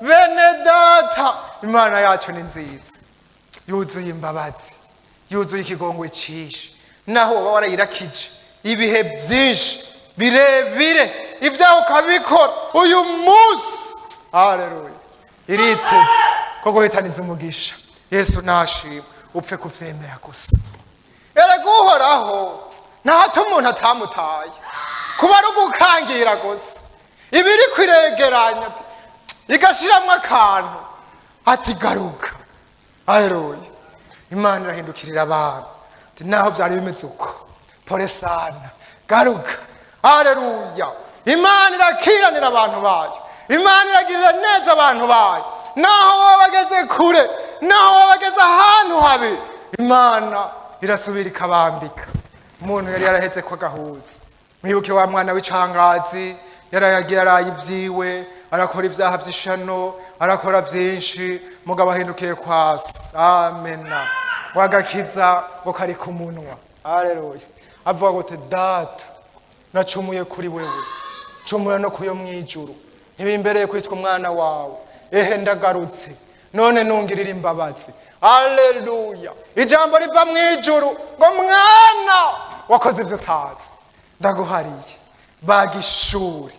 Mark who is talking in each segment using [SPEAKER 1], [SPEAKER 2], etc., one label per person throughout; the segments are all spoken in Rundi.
[SPEAKER 1] Bene data, Imana yacu ni nziza, yuzuye imbabazi, yuzuye ikigongwe cyinshi. Naho woba warayirakije ibihe byinshi birebire, ibyaha ukabikora, uyu munsi, haleluya, iriteze ko guhitaniza umugisha. Yesu nashima, upfe kubyemera gusa. Erega Uhoraho ntahato umuntu atamutaye, kuba ari ugukangira gusa ibiri kwiregeranya, igashiramwo akantu ati: "Garuka." Haleluya! Imana irahindukirira abantu ati: "Naho byari bimeze uko, pole sana, garuka." Haleluya! Imana irakiranira abantu bayo, Imana iragirira neza abantu bayo. Naho baba bageze kure, naho baba bageze ahantu habi, Imana irasubira ikabambika. Umuntu yari yaraheze ko agahuza, mwibuke wa mwana w'icangazi, yarayagiye araye ibyiwe, arakora ibyaha by'ishano, arakora byinshi, mugabo ahindukiye kwasi, amena wagakiza ngo kari ku munwa. Haleluya! Avuga ngo: "Data, nacumuye kuri wewe, cumura no kuyo mwijuru, ntibimbereye kwitwa umwana wawe. Ehe, ndagarutse, none nungirira imbabazi." Haleluya! Ijambo riva mu ijuru ngo: "Mwana, wakoze ibyo utazi, ndaguhariye bagishuri."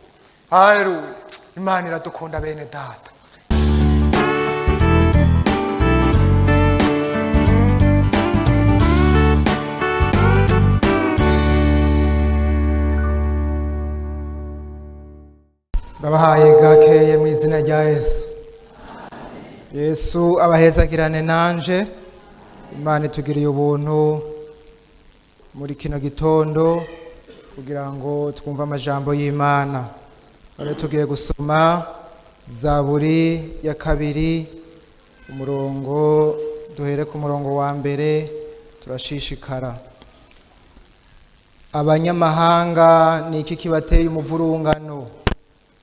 [SPEAKER 1] Haleluya! Imana iradukunda, bene data. Ndabahaye gakeye mu izina rya Yesu. Yesu abahezagirane nanje. Imana itugiriye ubuntu muri kino gitondo kugira ngo twumve amajambo y'Imana. None tugiye gusoma Zaburi ya 2, umurongo, duhere ku murongo wa 1, turashishikara. Abanyamahanga, ni iki kibateye umuvurungano,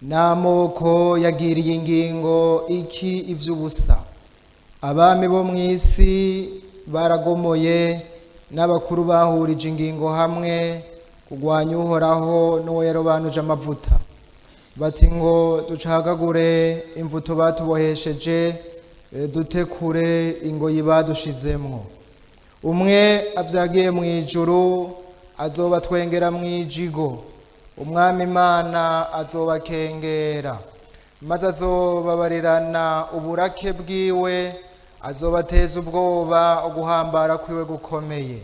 [SPEAKER 1] n'amoko yagiriye ingingo iki iby'ubusa? Abami bo mu isi baragomoye, n'abakuru bahurije ingingo hamwe kurwanya Uhoraho n'uwo yarobanuje amavuta, bati: "Ngo ducagagure imvuto batubohesheje, dute kure ingoyi badushizemwo." Umwe abyagiye mu ijuru azobatwengera mu ijigo, Umwami Imana azobakengera, maze azobabarirana uburake bwiwe, azobateza ubwoba uguhambara kwiwe gukomeye,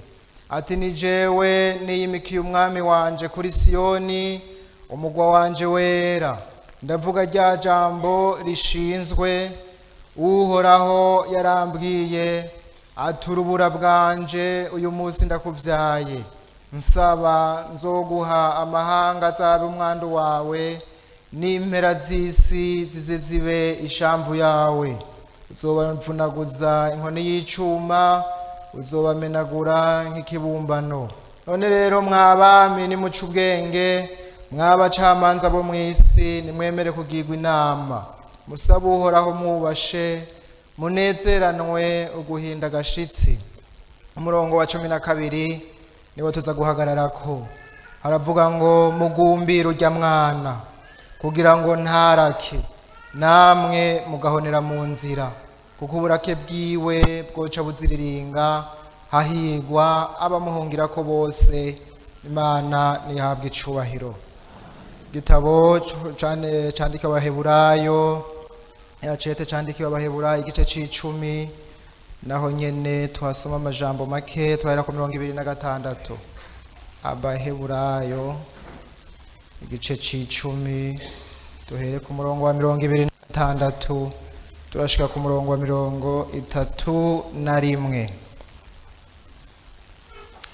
[SPEAKER 1] ati: "Ni jewe niyimikiye umwami wanje kuri Siyoni, umugwa wanje wera." Ndavuga rya jambo rishinzwe: Uhoraho yarambwiye ati: "Urubura bwanje, uyu munsi ndakubyaye. Nsaba, nzoguha amahanga azabe umwandu wawe, n'impera z'isi zize zibe ishamvu yawe. Uzobavunaguza inkoni y'icuma, uzobamenagura nk'ikibumbano." None rero, mwabami, nimuce ubwenge, mwabacamanza bo mu isi, nimwemere kugirwa inama. Musabe Uhoraho mwubashe, munezeranwe uguhinda agashitsi. Umurongo wa 12 niwo tuza guhagararako. Haravuga ngo: "Mugumbire urya mwana, kugira ngo ntarake, namwe mugahonera mu nzira, kuko uburake bwiwe bwoca buziriringa. Hahigwa abamuhungirako bose." Imana ntihabwe icubahiro. Igitabo candikiwe Abaheburayo, yacete candikiwe Abaheburayo, igice c'icumi, naho nyene tuhasoma amajambo make, turahera ku 26. Abaheburayo igice c'icumi, duhere ku murongo wa 26, turashika ku murongo wa 31.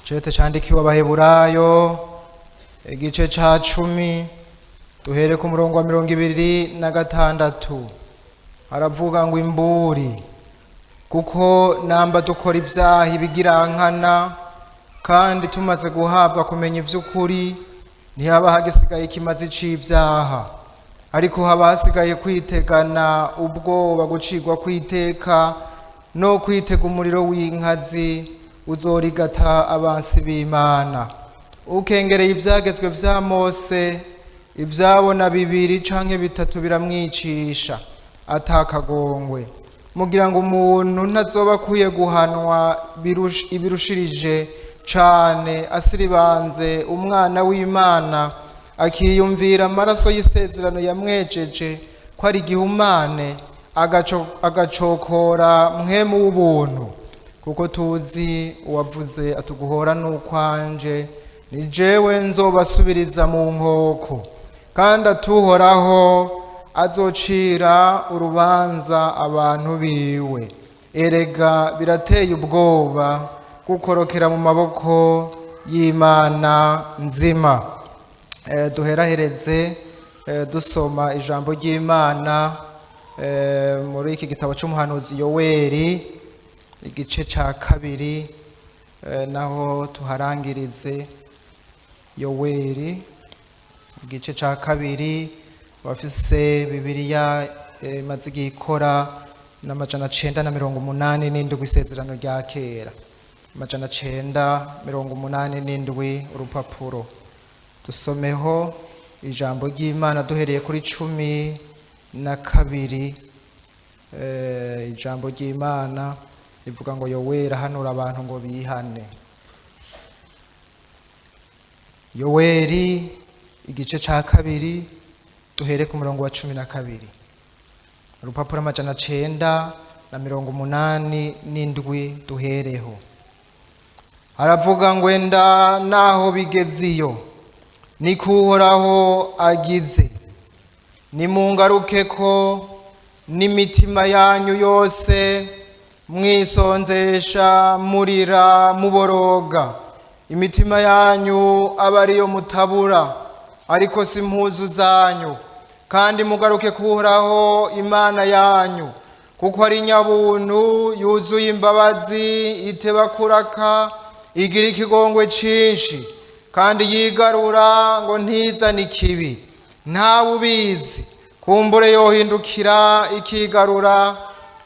[SPEAKER 1] Cete candikiwe Abaheburayo igice ca 10, duhere ku murongo wa 26. Haravuga ngo: "Imburi, kuko namba dukora ibyaha ibigirankana, kandi tumaze guhabwa kumenya iby'ukuri, ntihaba hagisigaye ikimazi c'ibyaha, ariko haba hasigaye kwitegana ubwoba gucirwa kwiteka no kwitega umuriro w'inkazi uzorigata abansi b'Imana. Ukengereye ibyagezwe vya Mose, ibyabona bibiri canke bitatu biramwicisha." Atakagongwe mugira ngo umuntu ntazoba akwiye guhanwa ibirushirije cane asiribanze umwana w'Imana, akiyumvira amaraso y'isezerano yamwejeje ko ari igihumane, agacokora Mpwemu w'ubuntu? Kuko tuzi uwavuze atuguhora n'ukwanje, ni jewe nzobasubiriza mu nkoko, kandi atuhoraho azocira urubanza abantu biwe. Erega birateye ubwoba gukorokera mu maboko y'Imana nzima. Duherahereze dusoma ijambo ry'Imana muri iki gitabo cy'umuhanuzi Yoweri, igice cya kabiri, naho tuharangirize. Yoweri igice cya kabiri, abafise Bibiliya imaze igihe ikora n'987, Isezerano rya Kera, 987 urupapuro. Dusomeho ijambo ry'Imana duhereye kuri 12. Ijambo ry'Imana rivuga ngo Yoweri ahanura abantu ngo bihane. Yoweri igice cya kabiri, duhere ku murongo wa 12, urupapuro 987 duhereho. Aravuga ngo: "Enda naho bigeze iyo, niko Uhoraho agize, nimungaruke ko n'imitima yanyu yose, mwisonzesha, murira, muboroga, imitima yanyu aba ariyo mutabura, ariko si impuzu zanyu, kandi mugaruke kuhoraho Imana yanyu, kuko ari nyabuntu, yuzuye imbabazi, iteba kuraka, igira ikigongwe cinshi, kandi yigarura ngo ntizane ikibi. Ntawe ubizi, kumbure yohindukira ikigarura,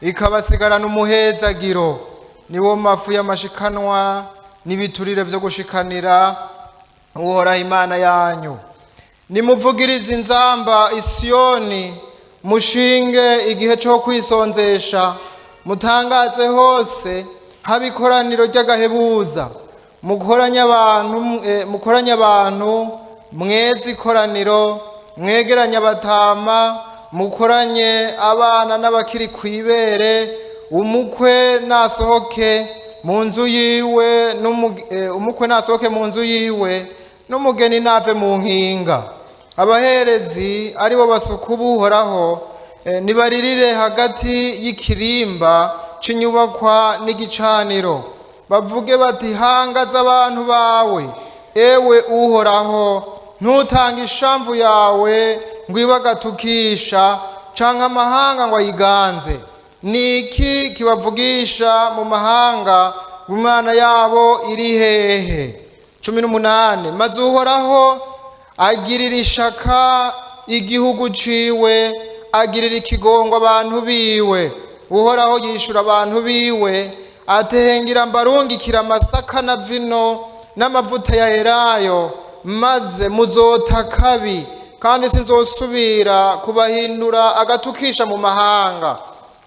[SPEAKER 1] ikabasigarana umuhezagiro, niwo mafu y'amashikanwa n'ibiturire byo gushikanira Uhoraho Imana yanyu. Nimuvugirize inzamba isiyoni, mushinge igihe cyo kwisonzesha, mutangaze hose, haba ikoraniro ry'agahebuza, mukoranye abantu, mukoranye abantu, mweze ikoraniro, mwegeranye abatama, mukoranye abana n'abakiri kw'ibere. Umukwe nasohoke mu nzu yiwe umukwe nasohoke mu nzu yiwe, n'umugeni nave mu nkinga. Abaherezi aribo basuku b'Uhoraho nibaririre hagati y'ikirimba c'inyubakwa n'igicaniro, bavuge bati: Hangaza abantu bawe, ewe Uhoraho, ntutange ishamvu yawe ngo ibagatukisha, canke amahanga ngo ayiganze. Ni iki kibavugisha mu mahanga ngo: Imana yabo iri hehe? 18. Maze Uhoraho agirira ishaka igihugu ciwe, agirira ikigongo abantu biwe. Uhoraho yishura abantu biwe, atehengera mbarungikira amasaka na vino n'amavuta ya elayo, maze muzota kabi, kandi sinzosubira kubahindura agatukisha mu mahanga.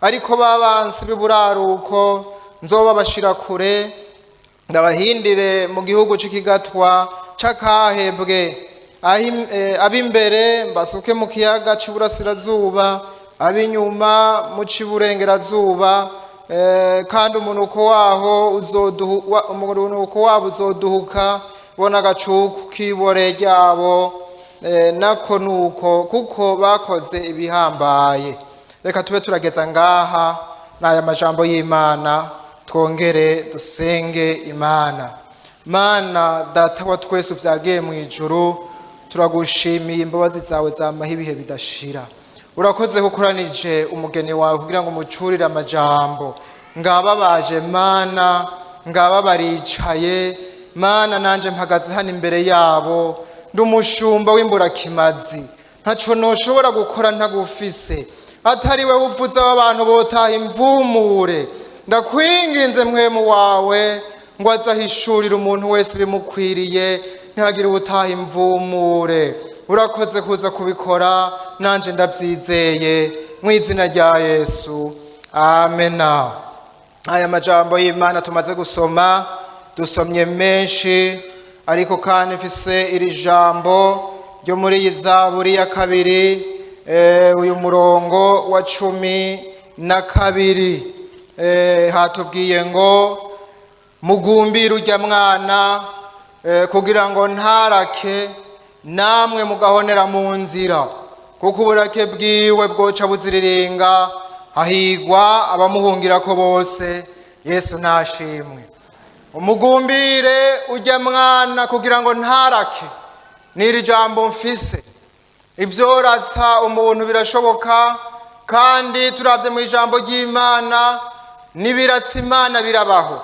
[SPEAKER 1] Ariko babansi b'iburaruko nzobabashira kure, ndabahindire mu gihugu c'ikigatwa c'akahebwe, ab'imbere mbasuke mu kiyaga c'iburasirazuba, ab'inyuma mu c'iburengerazuba, kandi umunuko wabo uzoduhuka, bona agacuku k'ibore ryabo, nako nuko, kuko bakoze ibihambaye." Reka tube turageza ngaha n'aya majambo y'Imana, twongere dusenge Imana. Mana Data wa twese uvyagiye mu ijuru, turagushimiye imbabazi zawe zamaho ibihe bidashira. Urakoze ko ukoranije umugeni wawe kugira ngo umucurire amajambo. Ngaba baje Mana, ngaba baricaye Mana, nanje mpagaze hano imbere yabo, ndi umushumba w'imburakimazi, ntaco noshobora gukora ntagufise. Atari we uvuze, abantu botaha imvumure. Ndakwinginze Mpwemu wawe ngo azahishurire umuntu wese bimukwiriye, ntihagire ubutaha imvumure. Urakoze kuza kubikora, nanje ndabyizeye. Mu izina rya Yesu, amena. Aya majambo y'Imana tumaze gusoma, dusomye menshi, ariko kandi mfise iri jambo ryo muri iyi Zaburi ya 2, uyu murongo wa 12. Hatubwiye ngo mugumbire ujya mwana, kugira ngo ntarake, namwe mugahonera mu nzira, kuko uburake bwiwe bwoca buziriringa. Hahigwa abamuhungirako bose. Yesu nashimwe. Umugumbire ujya mwana kugira ngo ntarake. N'iri jambo mfise, ibyoratsa umuntu birashoboka, kandi turabye mu ijambo ry'Imana, n'ibiratsa Imana birabaho.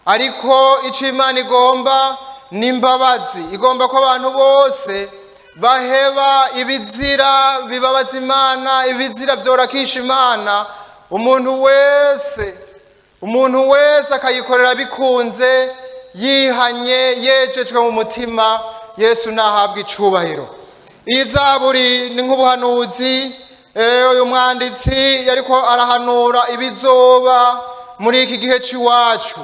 [SPEAKER 1] Ariko icyo Imana igomba ni imbabazi. Igomba ko abantu bose baheba ibizira bibabaza Imana, ibizira byorakisha Imana. Umuntu wese akayikorera bikunze, yihanye, yejejwe mu mutima. Yesu nahabwa icubahiro. Iyi zaburi ni nk'ubuhanuzi. Uyu mwanditsi yariko arahanura ibizoba muri iki gihe c'iwacu,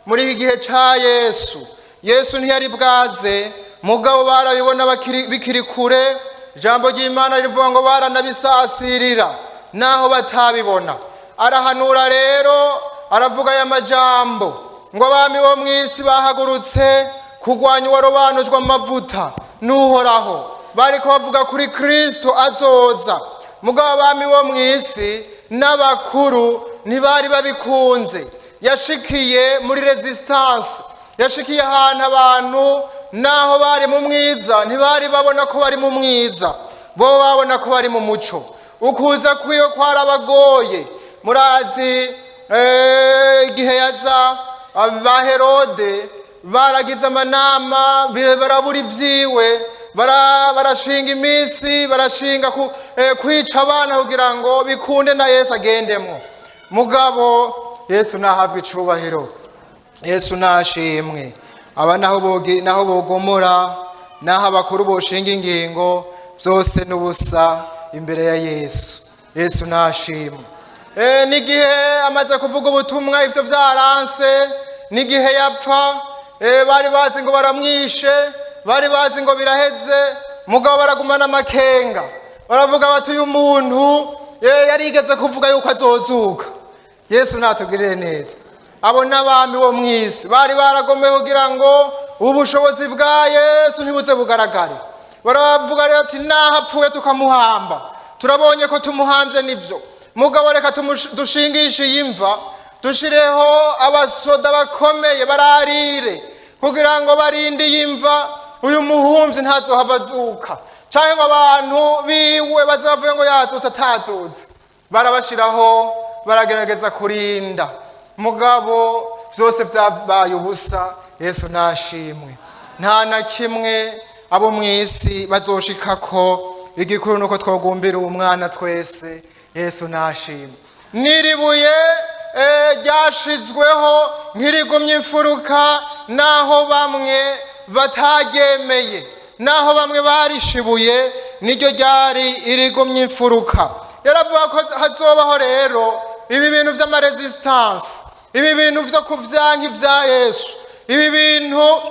[SPEAKER 1] muri iki gihe ca Yesu. Yesu ntiyari bwaze, mugabo barabibona bikiri kure. Ijambo ry'Imana rivuga ngo baranabisasirira naho batabibona. Arahanura rero, aravuga aya majambo ngo abami bo mu isi bahagurutse kurwanya uwarobanujwe amavuta n'Uhoraho. Bariko bavuga kuri Kristo azoza. Mugabo abami bo mu isi n'abakuru ntibari babikunze. Yashikiye muri résistance, yashikiye ahantu abantu naho bari mu mwiza ntibari babona ko bari mu mwiza, bo babona ko bari mu muco. Ukuza kwiwe kwarabagoye. Murazi, igihe yaza, ba Herode baragize amanama, barabura ibyiwe, barashinga iminsi, barashinga kwica abana kugira ngo bikunde na Yesu agendemo. Mugabo Yesu nahabwa icubahiro, Yesu nashimwe. Aba naho bogomora, naho abakuru boshinga ingingo, byose n'ubusa imbere ya Yesu. Yesu nashimwe. N'igihe amaze kuvuga ubutumwa, ivyo vyaranse. N'igihe yapfa, bari bazi ngo baramwishe, bari bazi ngo biraheze, mugabo baragumana amakenga, baravuga bati uyu muntu yarigeze kuvuga yuko azozuka. Yesu natugirire neza. Abo n'abami bo mu isi bari baragomeye kugira ngo ubushobozi bwa Yesu ntibuze bugaragare. Baravuga rero ati naho apfuye tukamuhamba, turabonye ko tumuhambye nibyo, mugabo reka dushingishe iyi mva, dushireho abasoda bakomeye bararire kugira ngo barinde iyi mva, uyu muhumvyi ntazohava azuka, canke ngo abantu biwe baze bavuge ngo yazutse atazutse. Barabashiraho, baragerageza kurinda, mugabo byose byabaye ubusa. Yesu nashimwe. Nta na kimwe abo mu isi bazoshikako. Igikuru nuko twogumbira uwo mwana twese. Yesu nashimwe. N'iribuye ryashizweho nk'irigumye imfuruka, naho bamwe bataryemeye, naho bamwe barishibuye, niryo ryari irigumye imfuruka. Yaravuga ko hazobaho rero ibi bintu vy'ama résistance, ibi bintu vyo kuvyanka ibya Yesu. Ibi bintu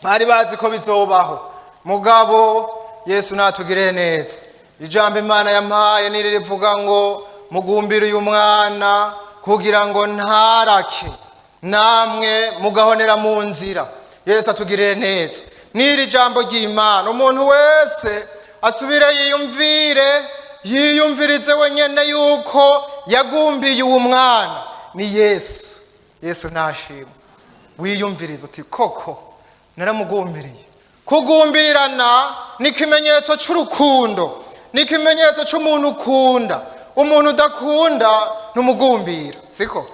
[SPEAKER 1] bari bazi ko bizobaho. Mugabo Yesu natugire neza. Ijambo Imana yampaye niri rivuga ngo mugumbire uyu mwana kugira ngo ntarake, namwe mugahonera mu nzira. Yesu atugirire neza. N'iri jambo ry'Imana, umuntu wese asubire yiyumvire, yiyumvirize wenyine yuko yagumbiye uwo mwana ni Yesu. Yesu nashimwe. Wiyumvirize uti koko naramugumbiriye. Kugumbirana ni ikimenyetso cy'urukundo, ni ikimenyetso cy'umuntu ukunda. Umuntu udakunda ntumugumbira, siko?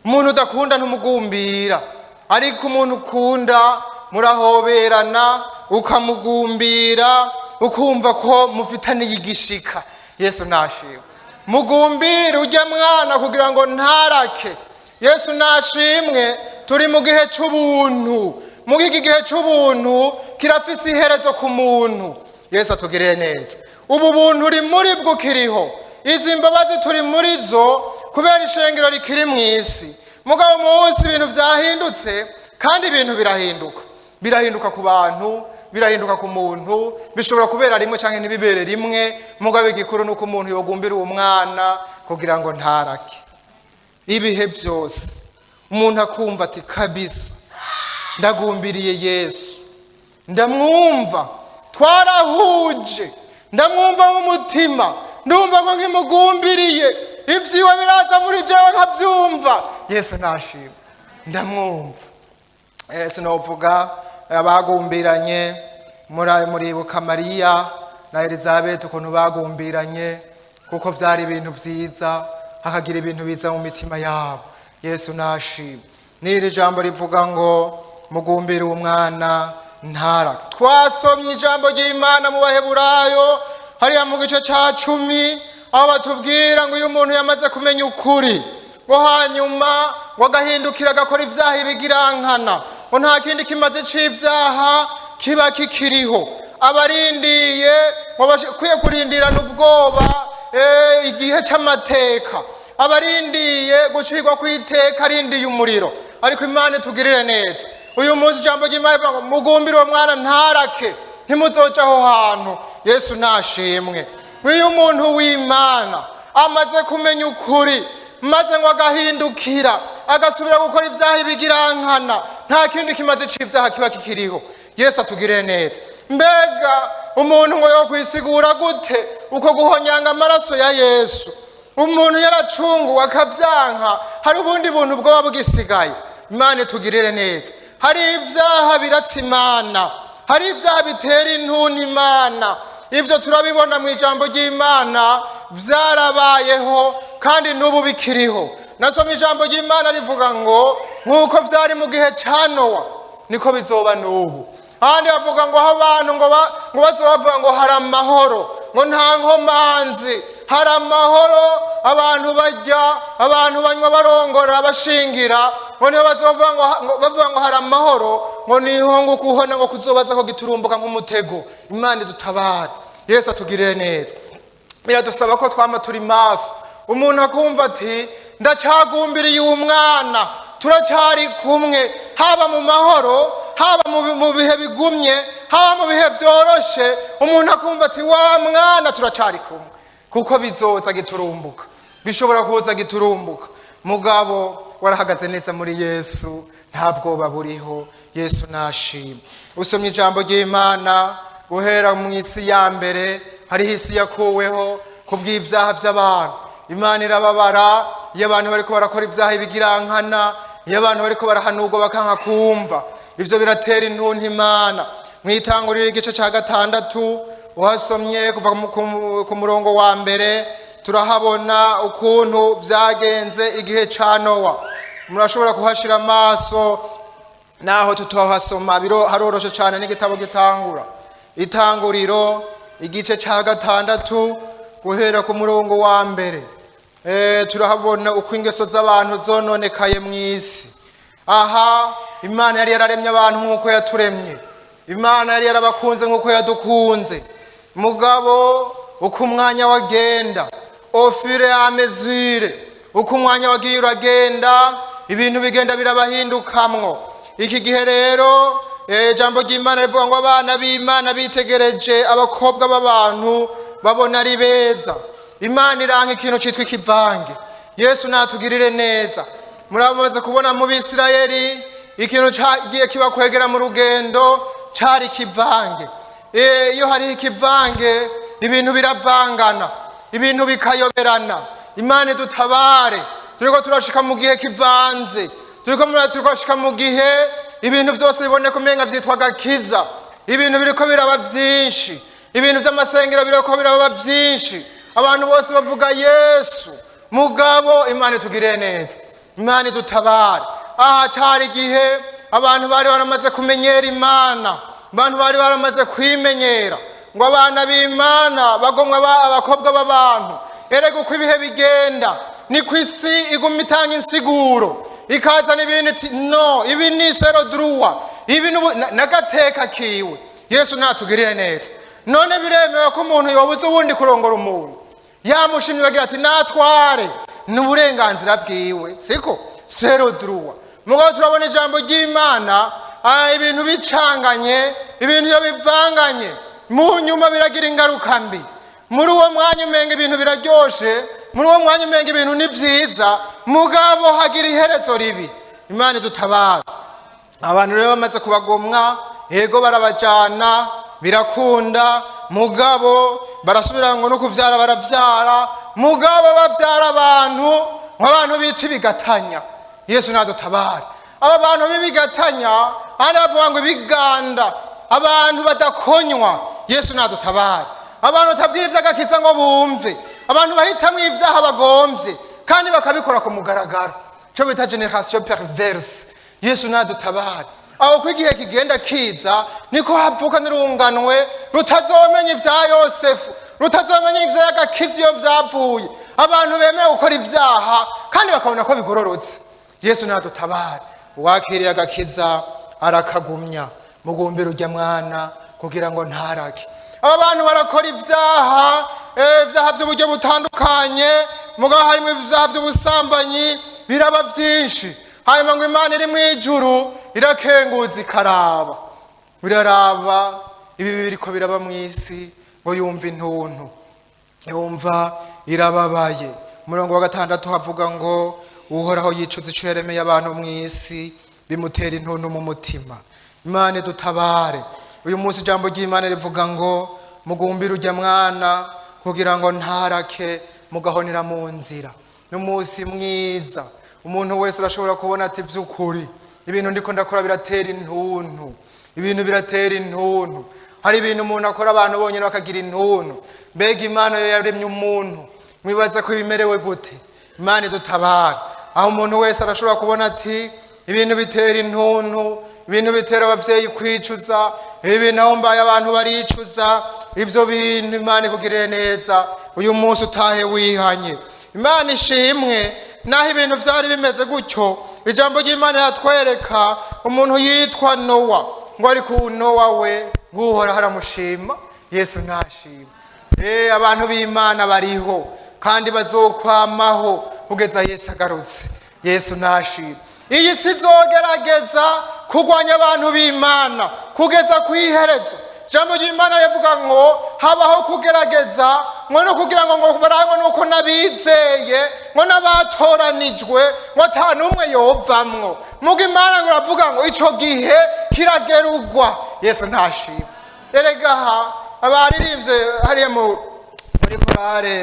[SPEAKER 1] Umuntu udakunda ntumugumbira, ariko umuntu ukunda murahoberana, ukamugumbira, ukumva ko mufitaniye igishika. Yesu nashimwe. Mugumbire ujya mwana kugira ngo ntarake. Yesu nashimwe. Turi mu gihe cy'ubuntu. Muri iki gihe cy'ubuntu kirafise iherezo ku muntu. Yesu atugiriye neza. Ubu buntu uri muri bwo ukiriho. Izi mbabazi turi muri zo kubera ishengero rikiri mu isi. Mugabo umunsi ibintu byahindutse, kandi ibintu birahinduka, birahinduka ku bantu, birahinduka ku muntu, bishobora kubera rimwe cyangwa ntibibere rimwe. Mugabo igikuru ni uko umuntu yogumbira uwo mwana kugira ngo ntarake. Ibihe byose umuntu akumva ati: "Kabisa ndagumbiriye Yesu, ndamwumva, twarahuje, ndamwumva mu mutima, ndumva ko nkimugumbiriye, ibyiwe biraza muri jewe nkabyumva." Yesu nashima, ndamwumva. Sinovuga abagumbiranye, muribuka Mariya na Elizabeth ukuntu bagumbiranye, kuko byari ibintu byiza, hakagira ibintu biza mu mitima yabo. Yesu nashima. N'iri jambo rivuga ngo mugumbire uwo mwana ntaraka. Twasomye ijambo ry'Imana mu Baheburayo hariya mu gice cya 10, aho batubwira ngo iyo umuntu yamaze kumenya ukuri, ngo hanyuma ngo agahindukira agakora ibyaha ibigirankana, ngo nta kindi kimaze c'ibyaha kiba kikiriho. Abarindiye ngo bakwiye kurindirana ubwoba igihe c'amateka, abarindiye gucirwa kw'iteka, arindiye umuriro. Ariko Imana itugirire neza. Uyu munsi ijambo ry'Imana rivuga ngo mugumbire uwo mwana ntarake, ntimuzoca aho hantu. Yesu nashimwe. Iyo umuntu w'Imana amaze kumenya ukuri, maze ngo agahindukira agasubira gukora ibyaha ibigirankana, nta kindi kimaze c'ibyaha kiba kikiriho. Yesu atugirire neza. Mbega umuntu ngo yokwisigura gute uko guhonyanga amaraso ya Yesu? Umuntu yaracunguwe akabyanka, hari ubundi buntu bwoba bugisigaye? Imana itugirire neza. Hari ibyaha biratsa Imana, hari ibyaha bitera intuni Imana. Ibyo turabibona mu ijambo ry'Imana, byarabayeho kandi n'ubu bikiriho. Nasoma ijambo ry'Imana rivuga ngo nk'uko byari mu gihe cya Nowa, niko bizoba n'ubu. Ahandi bavuga ngo aho abantu ngo bazoba bavuga ngo hari amahoro, ngo nta nkomanzi, hari amahoro, abantu barya, abantu banywa, barongora, bashingira, ngo niho bazovuga ngo bavuga ngo hari amahoro, ngo niho ngo kuhona ngo kuzobaza ko giturumbuka nk'umutego. Imana idutabare, Yesu atugirire neza. Biradusaba ko twama turi maso, umuntu akumva ati: "Ndacagumbiriye uwo mwana, turacyari kumwe, haba mu mahoro, haba mu bihe bigumye, haba mu bihe byoroshe." Umuntu akumva ati: "Wa mwana turacyari kumwe," kuko bizoza giturumbuka, bishobora kuza giturumbuka. Mugabo warahagaze neza muri Yesu, nta bwoba buriho. Yesu nashima. Usomye ijambo ry'Imana guhera mu isi ya mbere, hariho isi yakuweho ku bw'ibyaha by'abantu. Imana irababara iyo abantu bariko barakora ibyaha ibigirankana, iyo abantu bariko barahanurwa bakanka kumva. Ibyo biratera intuntu Imana. Mu Itanguriro igice cya 6, uhasomye kuva ku murongo wa 1, turahabona ukuntu byagenze igihe ca Nowa. Murashobora kuhashira amaso naho tutohasoma, biro haroroshe cyane n'igitabo gitangura. Itanguriro igice cya 6 guhera ku murongo wa 1, turahabona uko ingeso z'abantu zononekaye mu isi. Aha Imana yari yararemye abantu nk'uko yaturemye, Imana yari yarabakunze nk'uko yadukunze. Mugabo uko umwanya wagenda, au fur et à mesure uko umwanya wagiye uragenda, ibintu bigenda birabahindukamwo. Iki gihe rero ijambo ry'Imana rivuga ngo abana b'Imana bitegereje abakobwa b'abantu, babona ari beza. Imana iranka ikintu cyitwa ikivange. Yesu natugirire neza. Muramaze kubona mu Bisirayeli ikintu cyagiye kibakwegera mu rugendo cari ikivange. Iyo hariho ikivange, ibintu biravangana, ibintu bikayoberana. Imana idutabare. Turiko turashika mu gihe kivanze, turiko turashika mu gihe ibintu byose biboneka umenga vyitwa gakiza. Ibintu biriko biraba byinshi, ibintu by'amasengero biriko biraba byinshi, abantu bose bavuga Yesu. Mugabo Imana itugirire neza, Imana idutabare. Aha cyari igihe abantu bari baramaze kumenyera Imana, abantu bari baramaze kwimenyera, ngo abana b'Imana bagomwa abakobwa b'abantu. Erega uko ibihe bigenda niko isi iguma itanga insiguro, ikazana ibintu iti: "No, ibi ni c'est le droit, ibi n'agateka kiwe." Yesu natugirire neza. None biremewe ko umuntu yobuza uwundi kurongora umuntu? Yamushimye, bagira ati natware, ni uburenganzira bwiwe, siko? C'est le droit. Mugabo turabona ijambo ry'Imana, ibintu bicanganye, ibintu iyo bivanganye, mu nyuma biragira ingaruka mbi. Muri uwo mwanya umenga ibintu biraryoshe, muri uwo mwanya umenga ibintu ni byiza, mugabo hagira iherezo ribi. Imana idutabara. Abantu rero bamaze kubagomwa, yego, barabajana, birakunda, mugabo barasubira ngo no kuvyara, baravyara, mugabo bavyara abantu nk'abantu bita ibigatanya. Yesu nadutabara. Aba bantu b'ibigatanya, ahandi bavuga ngo ibiganda, abantu badakonywa. Yesu nadutabara. Abantu batabwira ivy'agakiza ngo bumve, abantu bahitamwo ibyaha bagomvye kandi bakabikora ku mugaragaro, cyo bita génération perverse. Yesu nadutabara. Aho ko igihe kigenda kiza, niko havuka n'urunganwe rutazomenya ibya Yosefu, rutazomenya ivy'agakiza iyo vyavuye. Abantu bemeye gukora ibyaha kandi bakabona ko bigororotse. Yesu nadutabara. Uwakiriye agakiza arakagumya. Mugumbira urya mwana kugira ngo ntarake. Aba bantu barakora ibyaha, ibyaha by'uburyo butandukanye, mugabo harimo ibyaha by'ubusambanyi, biraba byinshi. Hanyuma ngo Imana iri mu ijuru irakenguza, ikaraba, biraraba ibi biriko biraba mu isi, ngo yumva intuntu, yumva irababaye. Umurongo wa 6 havuga ngo Uhoraho yicuza ico yaremeye abantu mu isi, bimutera intuntu mu mutima. Imana dutabare. Uyu munsi ijambo ry'Imana rivuga ngo mugumbire urya mwana kugira ngo ntarake, mugahonera mu nzira. N'umunsi mwiza, umuntu wese arashobora kubona ati by'ukuri ibintu ndiko ndakora biratera intuntu, ibintu biratera intuntu. Hari ibintu umuntu akora, abantu bonyine bakagira intuntu. Mbega Imana yo yaremye umuntu, mwibaza ko bimerewe gute? Imana idutabara. Aho umuntu wese arashobora kubona ati ibintu bitera intuntu, ibintu bitera ababyeyi kwicuza, ibi bintu aho mbaye abantu baricuza. Ibyo bintu, Imana ikugirire neza, uyu munsi utahe wihanye. Imana ishimwe. Naho ibintu byari bimeze gutyo, ijambo ry'Imana riratwereka umuntu yitwa Nowa, ngo ariko Nowa we ngo Uhoraho aramushima. Yesu ntashima. Abantu b'Imana bariho kandi bazokwamaho kugeza Yesu agarutse. Yesu ntashima. Iyi si izogerageza kurwanya abantu b'Imana kugeza ku iherezo. Ijambo ry'Imana rivuga ngo habaho kugerageza, ngo no kugira ngo barangwe nuko n'abizeye, ngo n'abatoranijwe, ngo ata n'umwe yovamwo. Muga Imana ngo iravuga ngo ico gihe kiragerugwa. Yesu ntashima. Erega aha abaririmbye hariya muri korale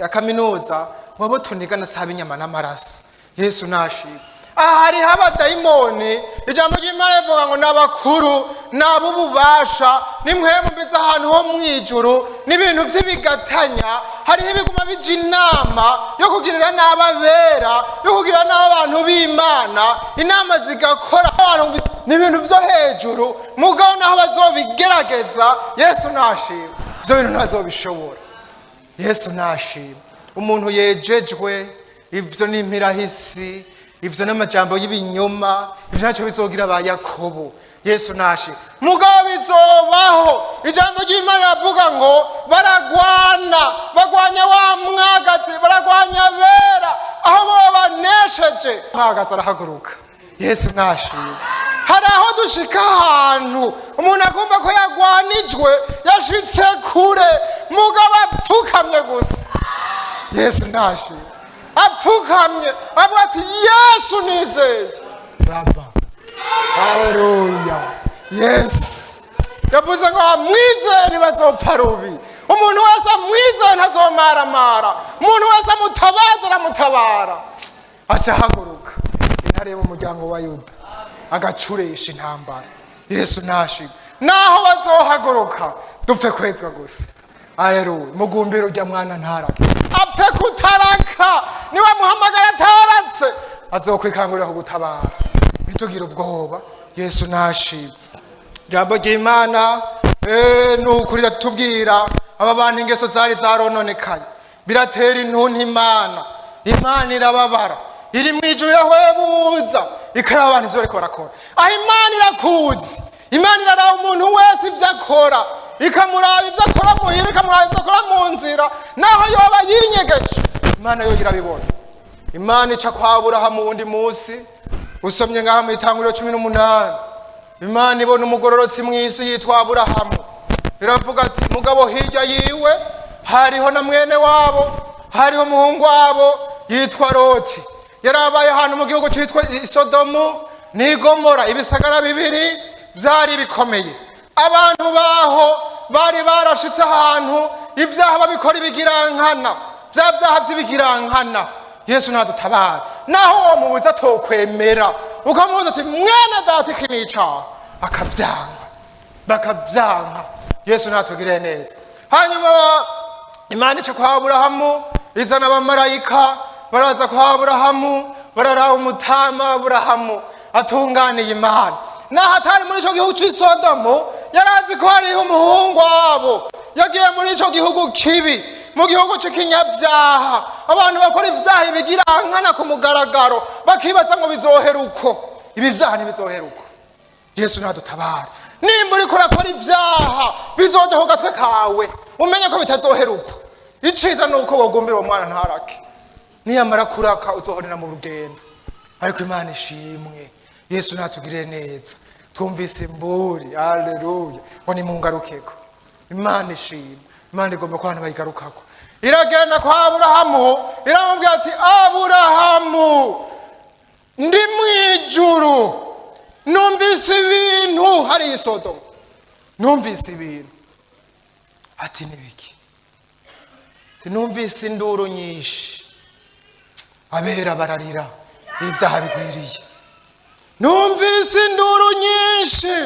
[SPEAKER 1] ya kaminuza, ngo abo tunigana saba inyama n'amaraso. Yesu ntashima. Aha hariho abadayimoni. Ijambo ry'Imana rivuga ngo n'abakuru n'ab'ububasha n'impwemu mbi z'ahantu ho mu ijuru n'ibintu by'ibigatanya. Hariho ibiguma bija inama yo kugirira n'ababera, yo kugirira n'abantu b'Imana. Inama zigakora abantu n'ibintu byo hejuru. Mugabo naho bazobigerageza, Yesu ntashima, ibyo bintu ntazobishobora. Yesu ntashima. Umuntu yejejwe, ibyo ni impirahisi, ibyo n'amajambo y'ibinyoma, ibyo ntacyo bizogira ba Yakobo. Yesu ntashima. Mugabo bizobaho. Ijambo ry'Imana riravuga ngo baragwana, bagwanya wa mwagazi, baragwanya abera. Aho bo banesheje, mwagazi arahaguruka. Yesu ntashima. Hari aho dushika ahantu umuntu akumva ko yagwanijwe, yashitse kure, mugabo apfukamye gusa. Yesu ntashima. Apfukamye avuga ati Yesu nizeye raba, haleluya. Yesu yavuze ngo amwizeye ntibazopfa rubi. Umuntu wese amwizeye ntazomaramara. Umuntu wese amutabaza aramutabara. Aca ahaguruka intare yo mu muryango wa Yuda, agacuresha intambara. Yesu ntashima. Naho bazohaguruka, dupfe kwezwa gusa. Aleluya. Mugumbira urya mwana ntarake, apfe kutaraka. Niba muhamagara ataratse, azokwikangurira kugutabara. Ntitugire ubwoba. Yesu ntashima. Ijambo ry'Imana ni ukuri riratubwira aba bantu ingeso zari zarononekaye, biratera intuntu Imana. Imana irababara, iri mu ijuru, irahwebuza, ikaraba abantu ivyo bariko barakora. Aho Imana irakuzi, Imana iraraba umuntu wese ibyo akora. Ikamuraba ibyo akora muhira, ikamuraba ibyo akora mu nzira, naho yoba yinyegeje, Imana yo irabibona. Imana ica kwa Aburahamu wundi munsi. Usomye ngaha mu Itanguriro 18, Imana ibona umugororotsi mu isi yitwa Aburahamu, iravuga ati: "Mugabo hirya yiwe hariho na mwene wabo, hariho umuhungu wabo yitwa Loti, yarabaye ahantu mu gihugu cyitwa Isodomu n'Igomora, ibisagara bibiri byari bikomeye. Abantu baho bari barashitse ahantu ibyaha babikora ibigirankana, bya byaha by'ibigirankana." Yesu nadutabara. Naho uwo mubuza atokwemera, ukamubuza ati: "Mwene data, iki ni icaha," akabyanga, bakabyanka. Yesu natugirire neza. Hanyuma Imana ica kwa Aburahamu, izana abamarayika, baraza kwa Aburahamu, bararaba umutama Aburahamu atunganiye Imana. Naho atari muri ico gihugu c'i Sodomu, yari azi ko hariho umuhungu wabo yagiye muri ico gihugu kibi, mu gihugu c'ikinyabyaha, abantu bakora ibyaha ibigirankana ku mugaragaro, bakibaza ngo bizohera uko. Ibi byaha ntibizohera uko. Yesu nadutabara. Nimba uriko urakora ibyaha, bizoja ku gatwe kawe, umenye ko bitazohera uko. Iciza ni uko wogumbira uwo mwana ntarake. Niyamara kuraka, uzohorera mu rugendo. Ariko Imana ishimwe. Yesu natugirire neza. Twumvise imburi, aleluya, ngo nimungarukeko. Imana ishimwe. Imana igomba ko abantu bayigarukako. Iragenda kwa Aburahamu, iramubwira ati: "Aburahamu, ndi mu ijuru, numvise ibintu hariya i Sodomu, numvise ibintu." Ati: "Nibiki?" Ati: "Numvise induru nyinshi, abera bararira, ibyaha bigwiriye. Numvise induru nyinshi,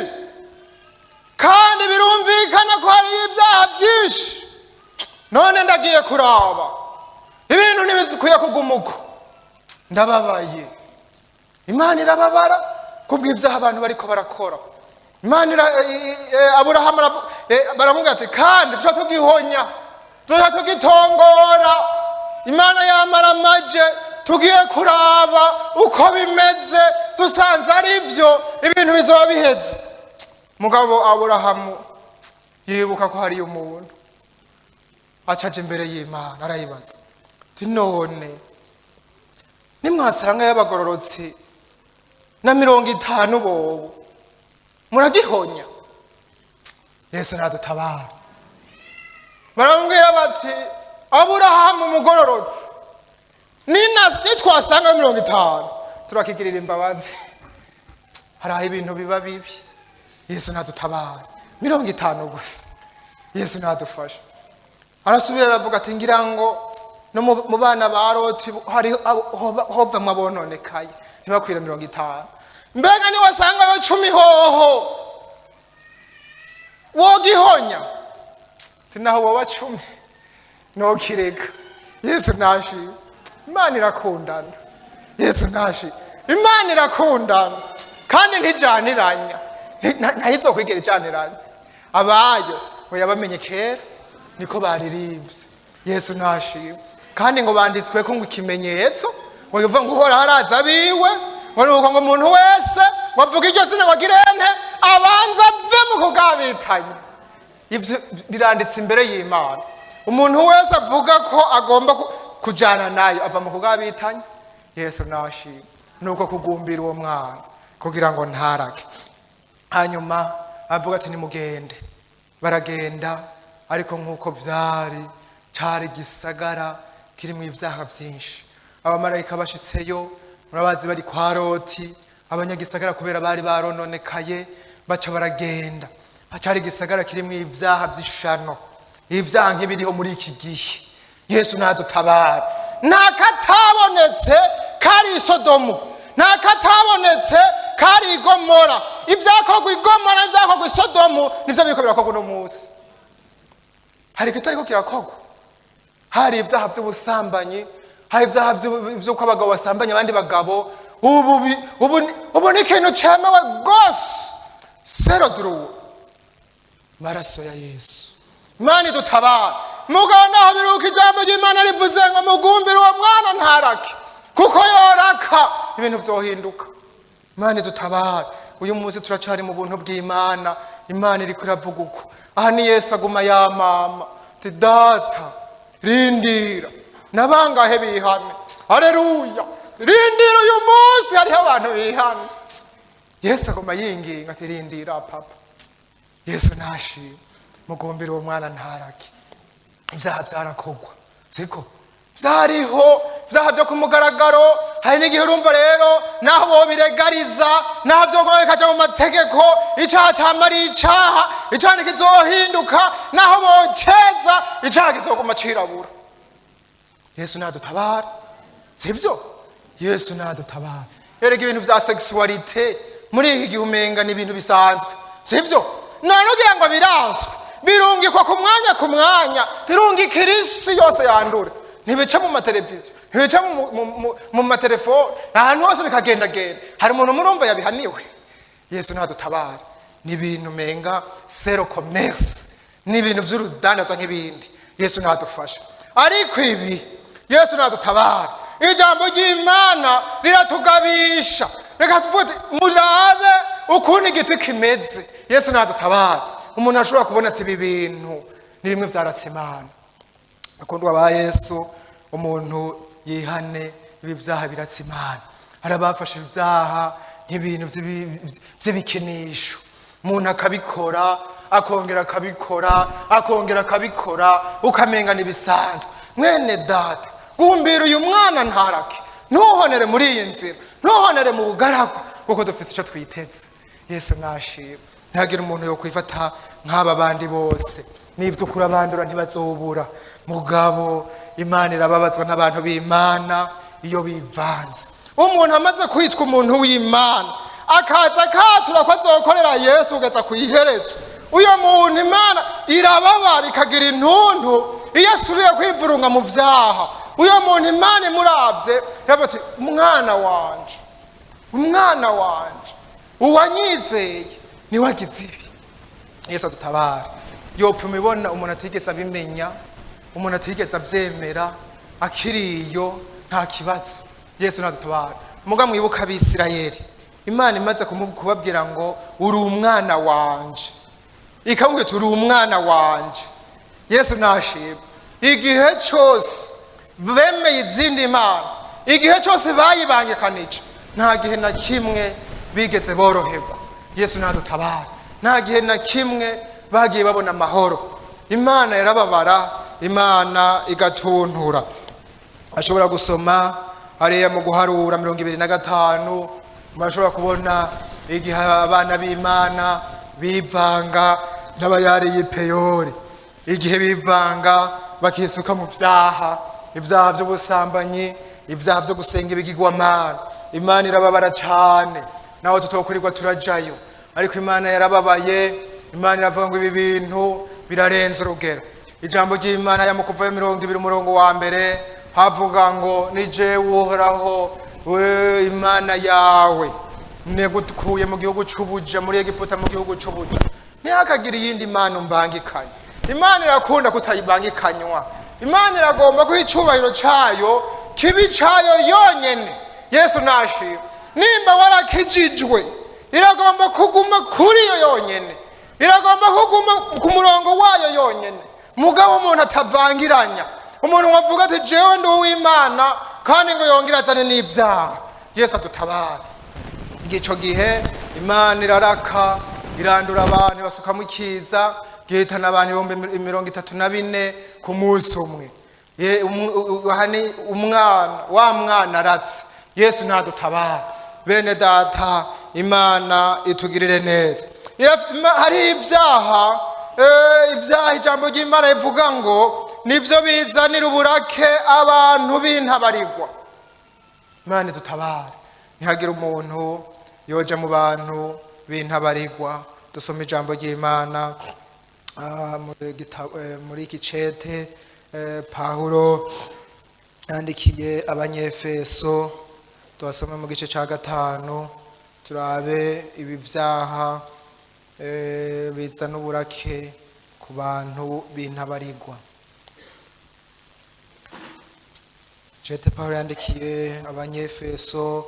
[SPEAKER 1] kandi birumvikana ko hariyo ibyaha byinshi. None ndagiye kuraba, ibintu ntibikwiye kuguma uko. Ndababaye." Imana irababara kubw'ibyaha abantu bariko barakora. Imana Aburahamu baramubwira ati: "Kandi tuca tugihonya, tuca tugitongora. Imana yamara amaje, tugiye kuraba uko bimeze, dusanze ari byo, ibintu bizoba biheze." Mugabo Aburahamu yibuka ko hariyo umuntu, acaje imbere y'Imana, arayibaza ati: "None nimwasanga y'abagororotsi na 50 bobo, muragihonya?" Yesu nadutabara. Baramubwira bati: "Aburahamu umugororotsi, nitwasanga 50, turakigirira imbabazi." Hari aho ibintu biba bibi. Yesu nadutabara. 50 gusa. Yesu nadufasha. Arasubira aravuga ati: "Ngira ngo no mu bana ba Loti hari hovamwo abononekaye, ntibakwira 50. Mbega niwasangayo 10 hoho, wogihonya?" Ati: "Naho woba 10, nokireka." Yesu nashimwe. Imana irakundana. Yesu nashimwe. Imana irakundana kandi ntijaniranya. Ntayizokwigera ijaniranya abayo, ngo yabamenye kera, niko baririmbye. Yesu nashimwe. Kandi ngo banditswe ko ngo ikimenyetso, ngo yuva ngo Uhoraho araza abiwe, ngo nuko ngo umuntu wese ngo avuge iryo zina ngo agirente, abanza ave mu kugabitanya. Ibyo biranditse imbere y'Imana. Umuntu wese avuga ko agomba kujana nayo, ava mu kugabitanya. Yesu nashimwe. Nuko kugumbira uwo mwana kugira ngo ntarake. Hanyuma avuga ati: "Nimugende." Baragenda, ariko nk'uko byari, cari gisagara kirimo ibyaha byinshi. Abamarayika bashitseyo, murabazi, bari kwa Loti, abanyagisagara kubera bari barononekaye, baca baragenda. Cari igisagara kirimo ibyaha by'ishano, ibyaha nk'ibiriho muri iki gihe. Yesu nadutabara. Nta katabonetse kari i Sodomu, nta katabonetse kari i Gomora. Ibyakorwa i Gomora n'ibyakorwa i Sodomu nibyo biriko birakorwa uno munsi. Hari ikitariko kirakorwa? Hari ibyaha by'ubusambanyi, hari ibyaha by'uko abagabo basambanya abandi bagabo. Ubu ni ikintu cyemewe rwose, sero duruwo maraso ya Yesu. Imana idutabara. Mugabo naho biruka, ijambo ry'Imana rivuze ngo mugumbire uwo mwana ntarake, kuko yoraka ibintu byohinduka. Imana idutabara. Uyu munsi turacari mu buntu bw'Imana. Imana iriko iravuga uko. Aha ni Yesu aguma yamama ati: "Data, rindira nabangahe bihane." Aleluya! Rindira, uyu munsi hariho abantu bihane. Yesu aguma yinginga ati: "Rindira, papa." Yesu ntashima mugumbira uwo mwana ntarake. Ibyaha byarakogwa, siko byariho, ibyaha byo ku mugaragaro. Hari n'igihe urumva rero naho bobiregariza, naho byogoma bikaja mu mategeko, icaha cama ari icaha. Icaha ntikizohinduka naho boceza, icaha kizoguma cirabura. Yesu nadutabara, sibyo? Yesu nadutabara. Erega ibintu vya sexualité muri iki gihe umenga ni ibintu bisanzwe, sibyo? None ugira ngo birazwi, birungikwa ku mwanya ku mwanya, birungikira isi yose yandura. Ntibica mu mateleviziyo, ntibica mu matelefone, ahantu hose bikagendagenda. Hari umuntu murumva yabihaniwe? Yesu nadutabara. Ni ibintu umenga c'est le commerce, ni ibintu by'urudandazwa nk'ibindi. Yesu nadufasha. Ariko ibi, Yesu nadutabara, ijambo ry'Imana riratugabisha. Reka tuvuge ati, murabe ukuntu igiti kimeze. Yesu nadutabara. Umuntu ashobora kubona ati: "Ibi bintu ni bimwe byaratse Imana." Akundwa ba Yesu, umuntu yihane. Ibi byaha biratse Imana. Hari abafashe ibyaha nk'ibintu by'ibikinisho, umuntu akabikora, akongera akabikora, akongera akabikora, ukamenga ntibisanzwe. Mwene data, gumbira uyu mwana ntarake. Ntuhonere muri iyi nzira, ntuhonere mu bugaragwa, kuko dufite icyo twiteze. Yesu nashima. Ntihagire umuntu yo kwifata nk'aba bandi bose. N'ibyo ukuri abandura ntibazobura. Mugabo Imana irababazwa n'abantu b'Imana iyo bivanze. Umuntu amaze kwitwa umuntu w'Imana, akaza akatura ko azokorera Yesu kugeza ku iherezo, uyo muntu Imana irababara, ikagira intuntu iyo asubiye kwivurunga mu byaha. Uyo muntu Imana imurabye iravuga ati: "Umwana wanje, umwana wanje, uwanyizeye niwe agize ibi." Yesu adutabare. Yopfuma ibona umuntu atigeze abimenya, umuntu atigeze abyemera, akiriyo nta kibazo. Yesu nadutabare. Muga mwibuka Abisirayeli, Imana imaze kubabwira ngo: "Uri umwana wanje," ikamubwira ati: "Uri umwana wanje." Yesu nashima. Igihe cyose bemeye izindi mana, igihe cyose bayibangikanije, nta gihe na kimwe bigeze boroherwa. Yesu nadutabara. Nta gihe na kimwe bagiye babona amahoro. Imana yarababara, Imana igatuntura. Ashobora gusoma hariya mu Guharura 25, murashobora kubona igihe abana b'Imana bivanga n'abayariye Peyori, igihe bivanga bakisuka mu byaha, ibyaha by'ubusambanyi, ibyaha byo gusenga ibigirwamana. Imana irababara cyane. Nawe tutokurirwa turajayo, ariko Imana yarababaye. Imana iravuga ngo: "Ibi bintu birarenze urugero." Ijambo ry'Imana ya mukuvayo 20 umurongo wa mbere havuga ngo: "Ni jewe Uhoraho we Imana yawe, negukuye mu gihugu c'ubuja, muri Egiputa, mu gihugu c'ubuja. Ntihakagire iyindi mana umbangikanye." Imana irakunda kutayibangikanywa. Imana iragomba ko icubahiro cayo kibi cayo yonyene. Yesu nashima. Nimba warakijijwe, iragomba kuguma kuri yo yonyene, iragomba kuguma ku murongo wayo yonyene. Mugabo umuntu atavangiranya, umuntu wavuga ati: "Jewe ndi uw'Imana," kandi ngo yongere azane n'ibyaha. Yesu adutabara. Ico gihe Imana iraraka, irandura abantu, basukamo ikiza gihitana abantu 34,000 ku munsi umwe. Aha ni umwana wa mwana aratse. Yesu ntadutabara. Bene data, Imana itugirire neza. Hari ibyaha, ibyaha ijambo ry'Imana rivuga ngo nibyo bizanira uburake abantu b'intabarigwa. Imana idutabare. Ntihagire umuntu yoja mu bantu b'intabarigwa. Dusoma ijambo ry'Imana muri iki cete Pawulo yandikiye Abanyefeso, tuhasome mu gice cya 5, turabe ibi byaha bizana uburake ku bantu b'intabarigwa. Cete Pawulo yandikiye Abanyefeso,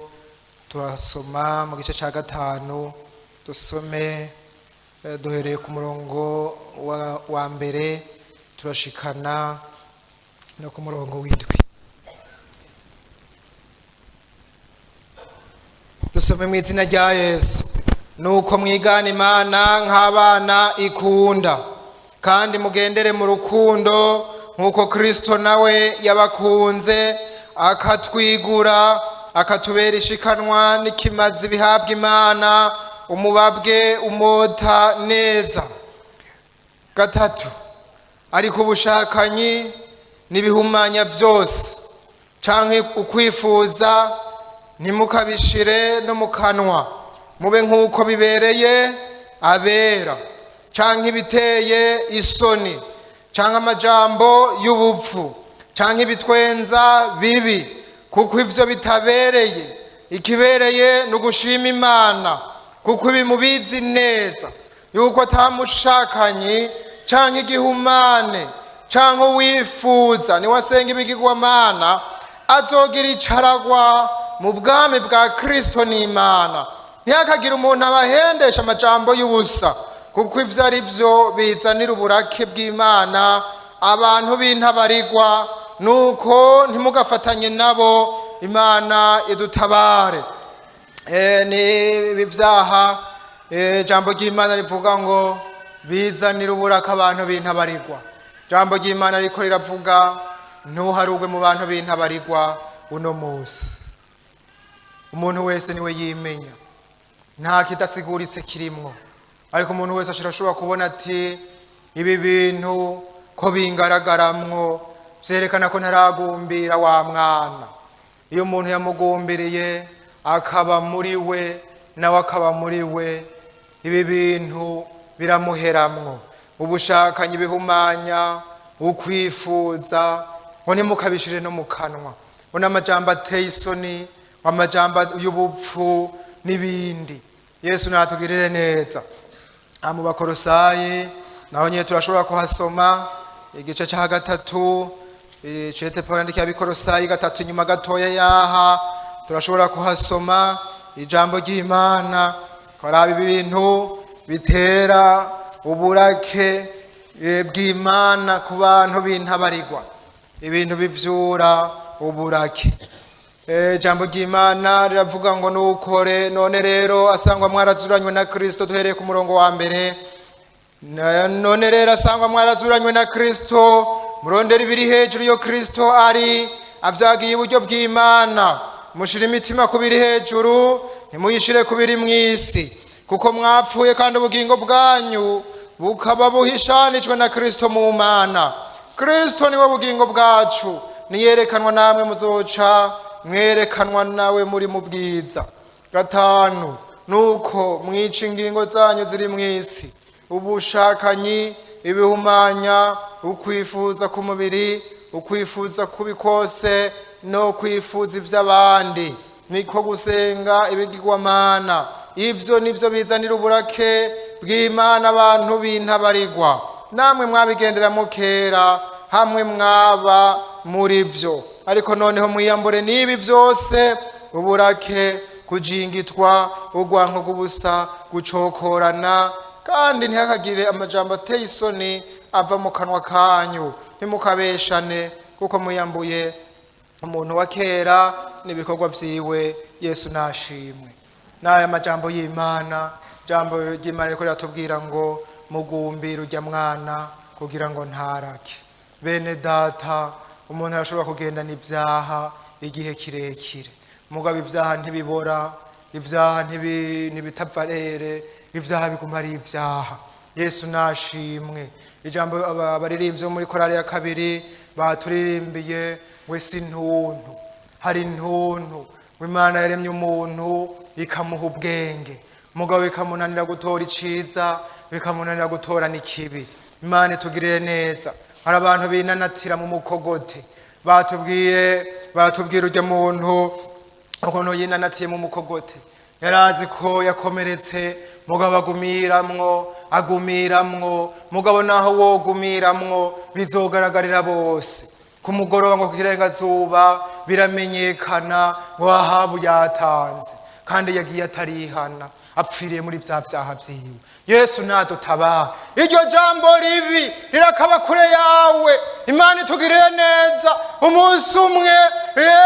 [SPEAKER 1] turasoma mu gice cya 5, dusome. Duhereye ku murongo wa mbere turashikana no ku murongo w'indwi. Dusome mu izina rya Yesu. Nuko mwigana Imana nk'abana ikunda, kandi mugendere mu rukundo nk'uko Kristo nawe yabakunze akatwigura akatubera ishikanwa n'ikimazi bihabwa Imana, umubabwe umota neza. Gatatu, ariko ubushakanyi n'ibihumanya byose canke ukwifuza ntimukabishire no mu kanwa, mube nk'uko bibereye abera, canke ibiteye isoni, canke amajambo y'ubupfu, canke ibitwenza bibi, kuko ivyo bitabereye. Ikibereye ni ugushima Imana, kuko ibi mubizi neza yuko atamushakanyi canke igihumane canke uwifuza niwasenga ibigirwamana azogira icaragwa mu bwami bwa Kristo n'Imana. Ntihakagire umuntu abahendesha amajambo y'ubusa, kuko ivyo ari vyo bizanira uburake bw'Imana abantu b'intabarigwa. Nuko ntimugafatanye nabo, Imana idutabare. Ni ibi byaha, ijambo ry'Imana rivuga ngo bizanira uburake abantu b'intabarigwa. Ijambo ry'Imana riko riravuga ntuharugwe mu bantu b'intabarigwa uno munsi. Umuntu wese niwe yimenya, nta kidasiguritse kirimwo, ariko umuntu wese ashobora kubona ati ibi bintu ko bingaragaramwo vyerekana ko ntaragumbira wa mwana. Iyo umuntu yamugumbiriye akaba muri we, nawe akaba muri we, ibi bintu biramuheramwo. Ubushakanyi, bihumanya, ukwifuza, ngo ntimukabishire no mu kanwa, ngo n'amajambo ateye isoni, amajambo y'ubupfu n'ibindi. Yesu natugirire neza. Mu Bakorosayi naho nyine turashobora kuhasoma igice cya gatatu, icete Pawulo yandikiye Abikorosayi gatatu, inyuma gatoya yaha turashobora kuhasoma ijambo ry'Imana, twaraba ibintu bitera uburake bw'Imana ku bantu b'intabarigwa, ibintu bivyura uburake. Ijambo ry'Imana riravuga ngo nukore none rero asangwa mwarazuranywe na Kristo. Duhereye ku murongo wa mbere. None rero asangwa mwarazuranywe na Kristo, murondera ibiri hejuru yo Kristo ari avyagiye iburyo bw'Imana. Mushire imitima ku biri hejuru, ntimuyishire ku biri mw'isi, kuko mwapfuye kandi ubugingo bwanyu bukaba buhishanijwe na Kristo mu Mana. Kristo niwe bugingo bwacu, niyerekanwa namwe muzoca mwerekanwa nawe muri mu bwiza. Gatanu, nuko mwica ingingo zanyu ziri mw'isi: ubushakanyi, ibihumanya, ukwifuza k'umubiri, ukwifuza kubi kose no kwifuza ivy'abandi, niko gusenga ibigirwamana. Ivyo nivyo bizanira uburake bw'Imana abantu b'intabarigwa. Namwe mwabigenderamo kera hamwe mwaba muri vyo, ariko noneho mwiyambure n'ibi byose: uburake, kujingitwa, urwanko rw'ubusa, gucokorana, kandi ntihakagire amajambo ateye isoni ava mu kanwa kanyu. Ntimukabeshane, kuko mwiyambuye umuntu wa kera n'ibikorwa vyiwe. Yesu nashimwe. N'aya majambo y'Imana, jambo ry'Imana riko riratubwira ngo mugumbire urya mwana kugira ngo ntarake. Bene data, umuntu arashobora kugendana ibyaha igihe kirekire, mugabo ibyaha ntibibora, ibyaha ntibitavarere, ibyaha biguma ari ibyaha. Yesu nashimwe. Ijambo abaririmbyi bo muri korali ya kabiri baturirimbiye ngo isi intuntu, hari intuntu, ngo Imana yaremye umuntu ikamuha ubwenge, mugabo bikamunanira gutora iciza, bikamunanira gutora n'ikibi. Imana itugirire neza. Hari abantu binanatira mu mukogote, batubwiye, baratubwira urya muntu ukuntu yinanatiye mu mukogote. Yarazi ko yakomeretse, mugabo agumiramwo, agumiramwo. Mugabo naho wogumiramwo, bizogaragarira bose ku mugoroba, ngo ku kirengazuba biramenyekana ngo Ahabu yatanze, kandi yagiye atarihana. Apfiriye muri bya byaha byiwe. Yesu nadutabara. Iryo jambo ribi rirakaba kure yawe. Imana itugirire neza umunsi umwe,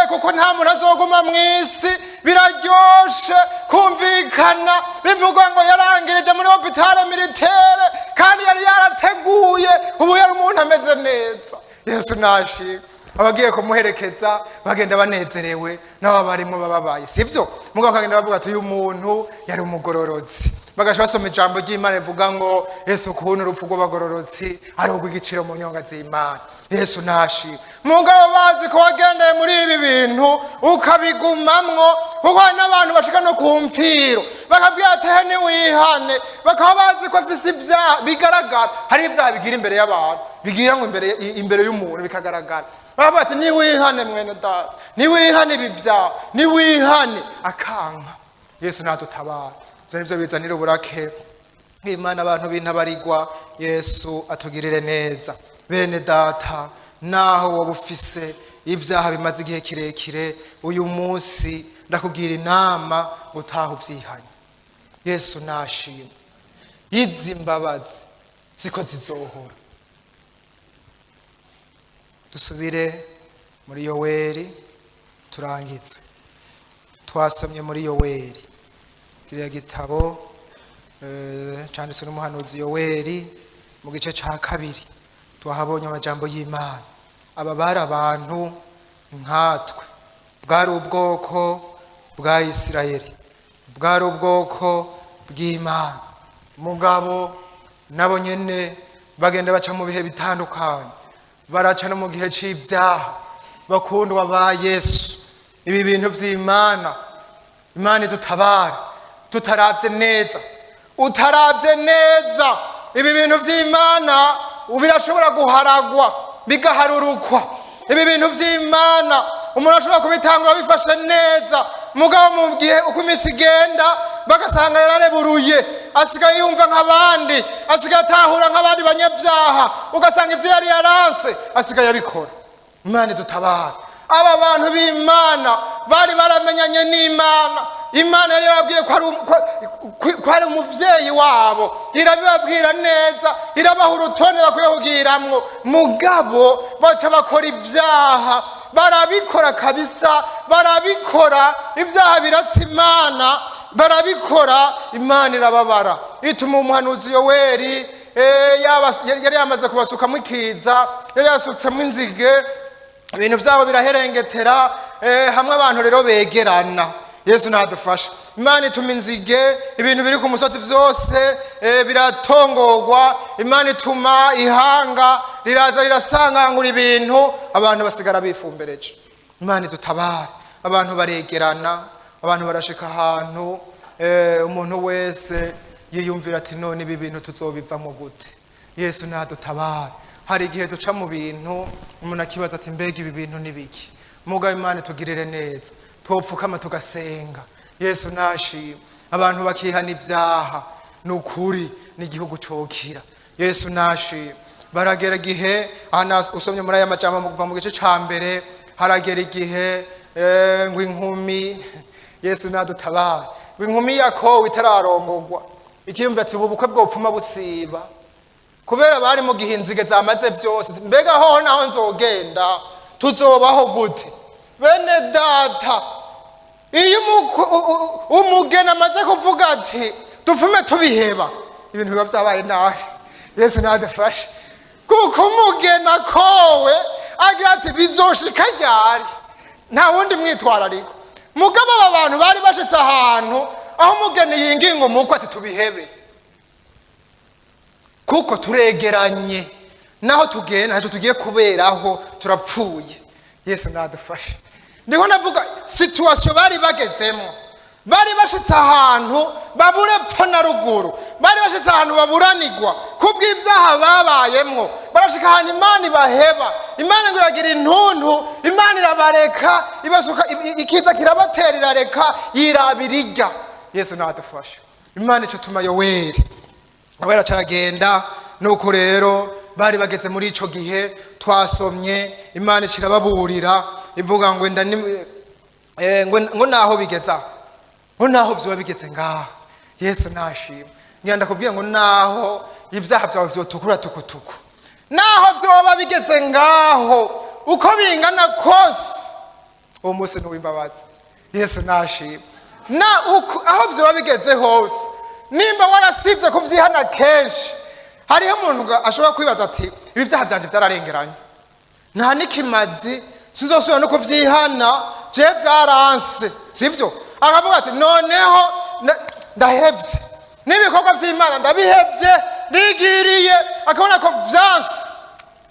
[SPEAKER 1] kuko nta muntu azoguma mu isi. Biraryoshe kumvikana bivugwa ngo yarangirije muri hôpital militaire, kandi yari yarateguye, ubu yari umuntu ameze neza. Yesu nashima. Abagiye kumuherekeza bagenda banezerewe, n'abo barimo bababaye, sibyo? Mugabo bakagenda bavuga ati: "Uyu muntu yari umugororotsi." Bagaca basoma ijambo ry'Imana rivuga ngo Yesu ukuntu urupfu rw'abagororotsi ari urw'igiciro mu nyonga z'Imana. Yesu nashima. Mugabo bazi ko wagendeye muri ibi bintu ukabigumamwo, kuko hari n'abantu bashika no ku mfiro bakabwira ati: "He niwihane." Bakaba bazi ko afise ibyaha bigaragara. Hari ibyaha bigira imbere y'abantu, bigira ngo imbere y'umuntu bikagaragara. Baravuga ati: "Niwihane, mwene data, niwihane ibi byaha, niwihane." Akanka. Yesu nadutabara. Ivyo nivyo bizanira uburake bw'Imana abantu b'intabarigwa. Yesu atugirire neza. Bene data, naho woba ufise ibyaha bimaze igihe kirekire, uyu munsi ndakugira inama ngo utahe ubyihanye. Yesu nashima. Izi mbabazi siko zizohora. Dusubire muri Yoweri, turangize. Twasomye muri Yoweri, kiriya gitabo canditswe n'umuhanuzi Yoweri, mu gice ca kabiri twahabonye amajambo y'Imana. Aba bari abantu nkatwe, bwari ubwoko bwa Isirayeli, bwari ubwoko bw'Imana. Mugabo nabo nyene bagenda baca mu bihe bitandukanye, baraca no mu gihe c'ibyaha. Bakundwa ba Yesu, ibi bintu vy'Imana, Imana idutabare. Tutaravye neza, utaravye neza, ibi bintu vy'Imana birashobora guharagwa, bigaharurukwa. Ibi bintu vy'Imana umuntu ashobora kubitangura bifashe neza, mugabo mu gihe uko iminsi igenda bagasanga yarareburuye, asigaye yumva nk'abandi, asigaye atahura nk'abandi banyabyaha, ugasanga ibyo yari yaranse asigaye abikora. Imana idutabara. Aba bantu b'Imana bari baramenyanye n'Imana. Imana yari yarababwiye ko ari umubyeyi wabo, irabibabwira neza, irabaha urutonde bakwiye kugiramwo. Mugabo baca bakora ibyaha, barabikora kabisa, barabikora ibyaha biratsa Imana, barabikora. Imana irababara, ituma umuhanuzi Yoweri. Yari yamaze kubasukamo ikiza, yari yasutsemo inzige, ibintu byabo biraherengetera. Hamwe abantu rero begerana. Yesu nadufasha. Imana ituma inzige, ibintu biri ku musozi byose biratongorwa. Imana ituma ihanga riraza rirasangangura ibintu, abantu basigara bifumbereje. Imana idutabare. Abantu baregerana, abantu barashika ahantu umuntu wese yiyumvira ati: "None ibi bintu tuzobivamo gute?" Yesu nadutabare. Hari igihe duca mu bintu umuntu akibaza ati: "Mbega ibi bintu ni biki?" Mugabo Imana itugirire neza. Twopfukama tugasenga. Yesu nashima. Abantu bakihana ibyaha, ni ukuri n'igihugu cokira. Yesu nashima. Baragera igihe, aha usomye muri aya majambo kuva mu gice ca mbere, haragera igihe ngo inkumi, Yesu nadutabare, ngo inkumi yakowe itararongogwa ikiyumvira ati: "Ubu bukwe bwopfuma busiba," kubera bari mu gihe inzige zamaze byose. "Mbega hoho naho nzogenda, tuzobaho gute?" Bene data, iyo umugeni amaze kuvuga ati: "Dupfume tubiheba," ibintu biba byabaye nabi. Yesu nadufashe, kuko umugeni akowe agira ati: "Bizoshika ryari?" Nta wundi mwitwarariko. Mugabo aba bantu bari bashitse ahantu aho umugeni yinginga umukwe ati: "Tubihebe, kuko turegeranye, naho tugenda ntacyo tugiye kuberaho, turapfuye." Yesu nadufashe. Ndiho ndavuga situation bari bagezemo. Bari bashitse ahantu babura epfo na ruguru, bari bashitse ahantu baburanirwa kubw'ibyaha babayemwo. Barashika ahantu Imana ibaheba. Imana ngo iragira intuntu, Imana irabareka, ibasuka ikiza kirabatera, irareka yirabira irya. Yesu nadufashe. Imana ico tuma Yoweri, Yoweri acaragenda. Nuko rero bari bageze muri ico gihe twasomye. Imana icirababurira, ivuga ngo ngo naho bigeza, ngo naho vyoba bigeze ngaha. Yesu nashimwe. Ngira ndakubwiye ngo naho ibyaha byawe byotukura tukutuku, naho byoba bigeze ngaho, uko bingana kose, uwo munsi ni uw'imbabazi. Yesu nashimwe. Na uko, aho byoba bigeze hose, nimba warasibye kubyihana kenshi, hariho umuntu ashobora kwibaza ati: "Ibi byaha byanjye byararengeranye, nta n'ikimazi, sinzosubira no kubyihana, je byaranse." Sibyo? Akavuga ati: "Noneho ndahevye n'ibikorwa by'Imana, ndabihevye, nigiriye." Akabona ko byanse.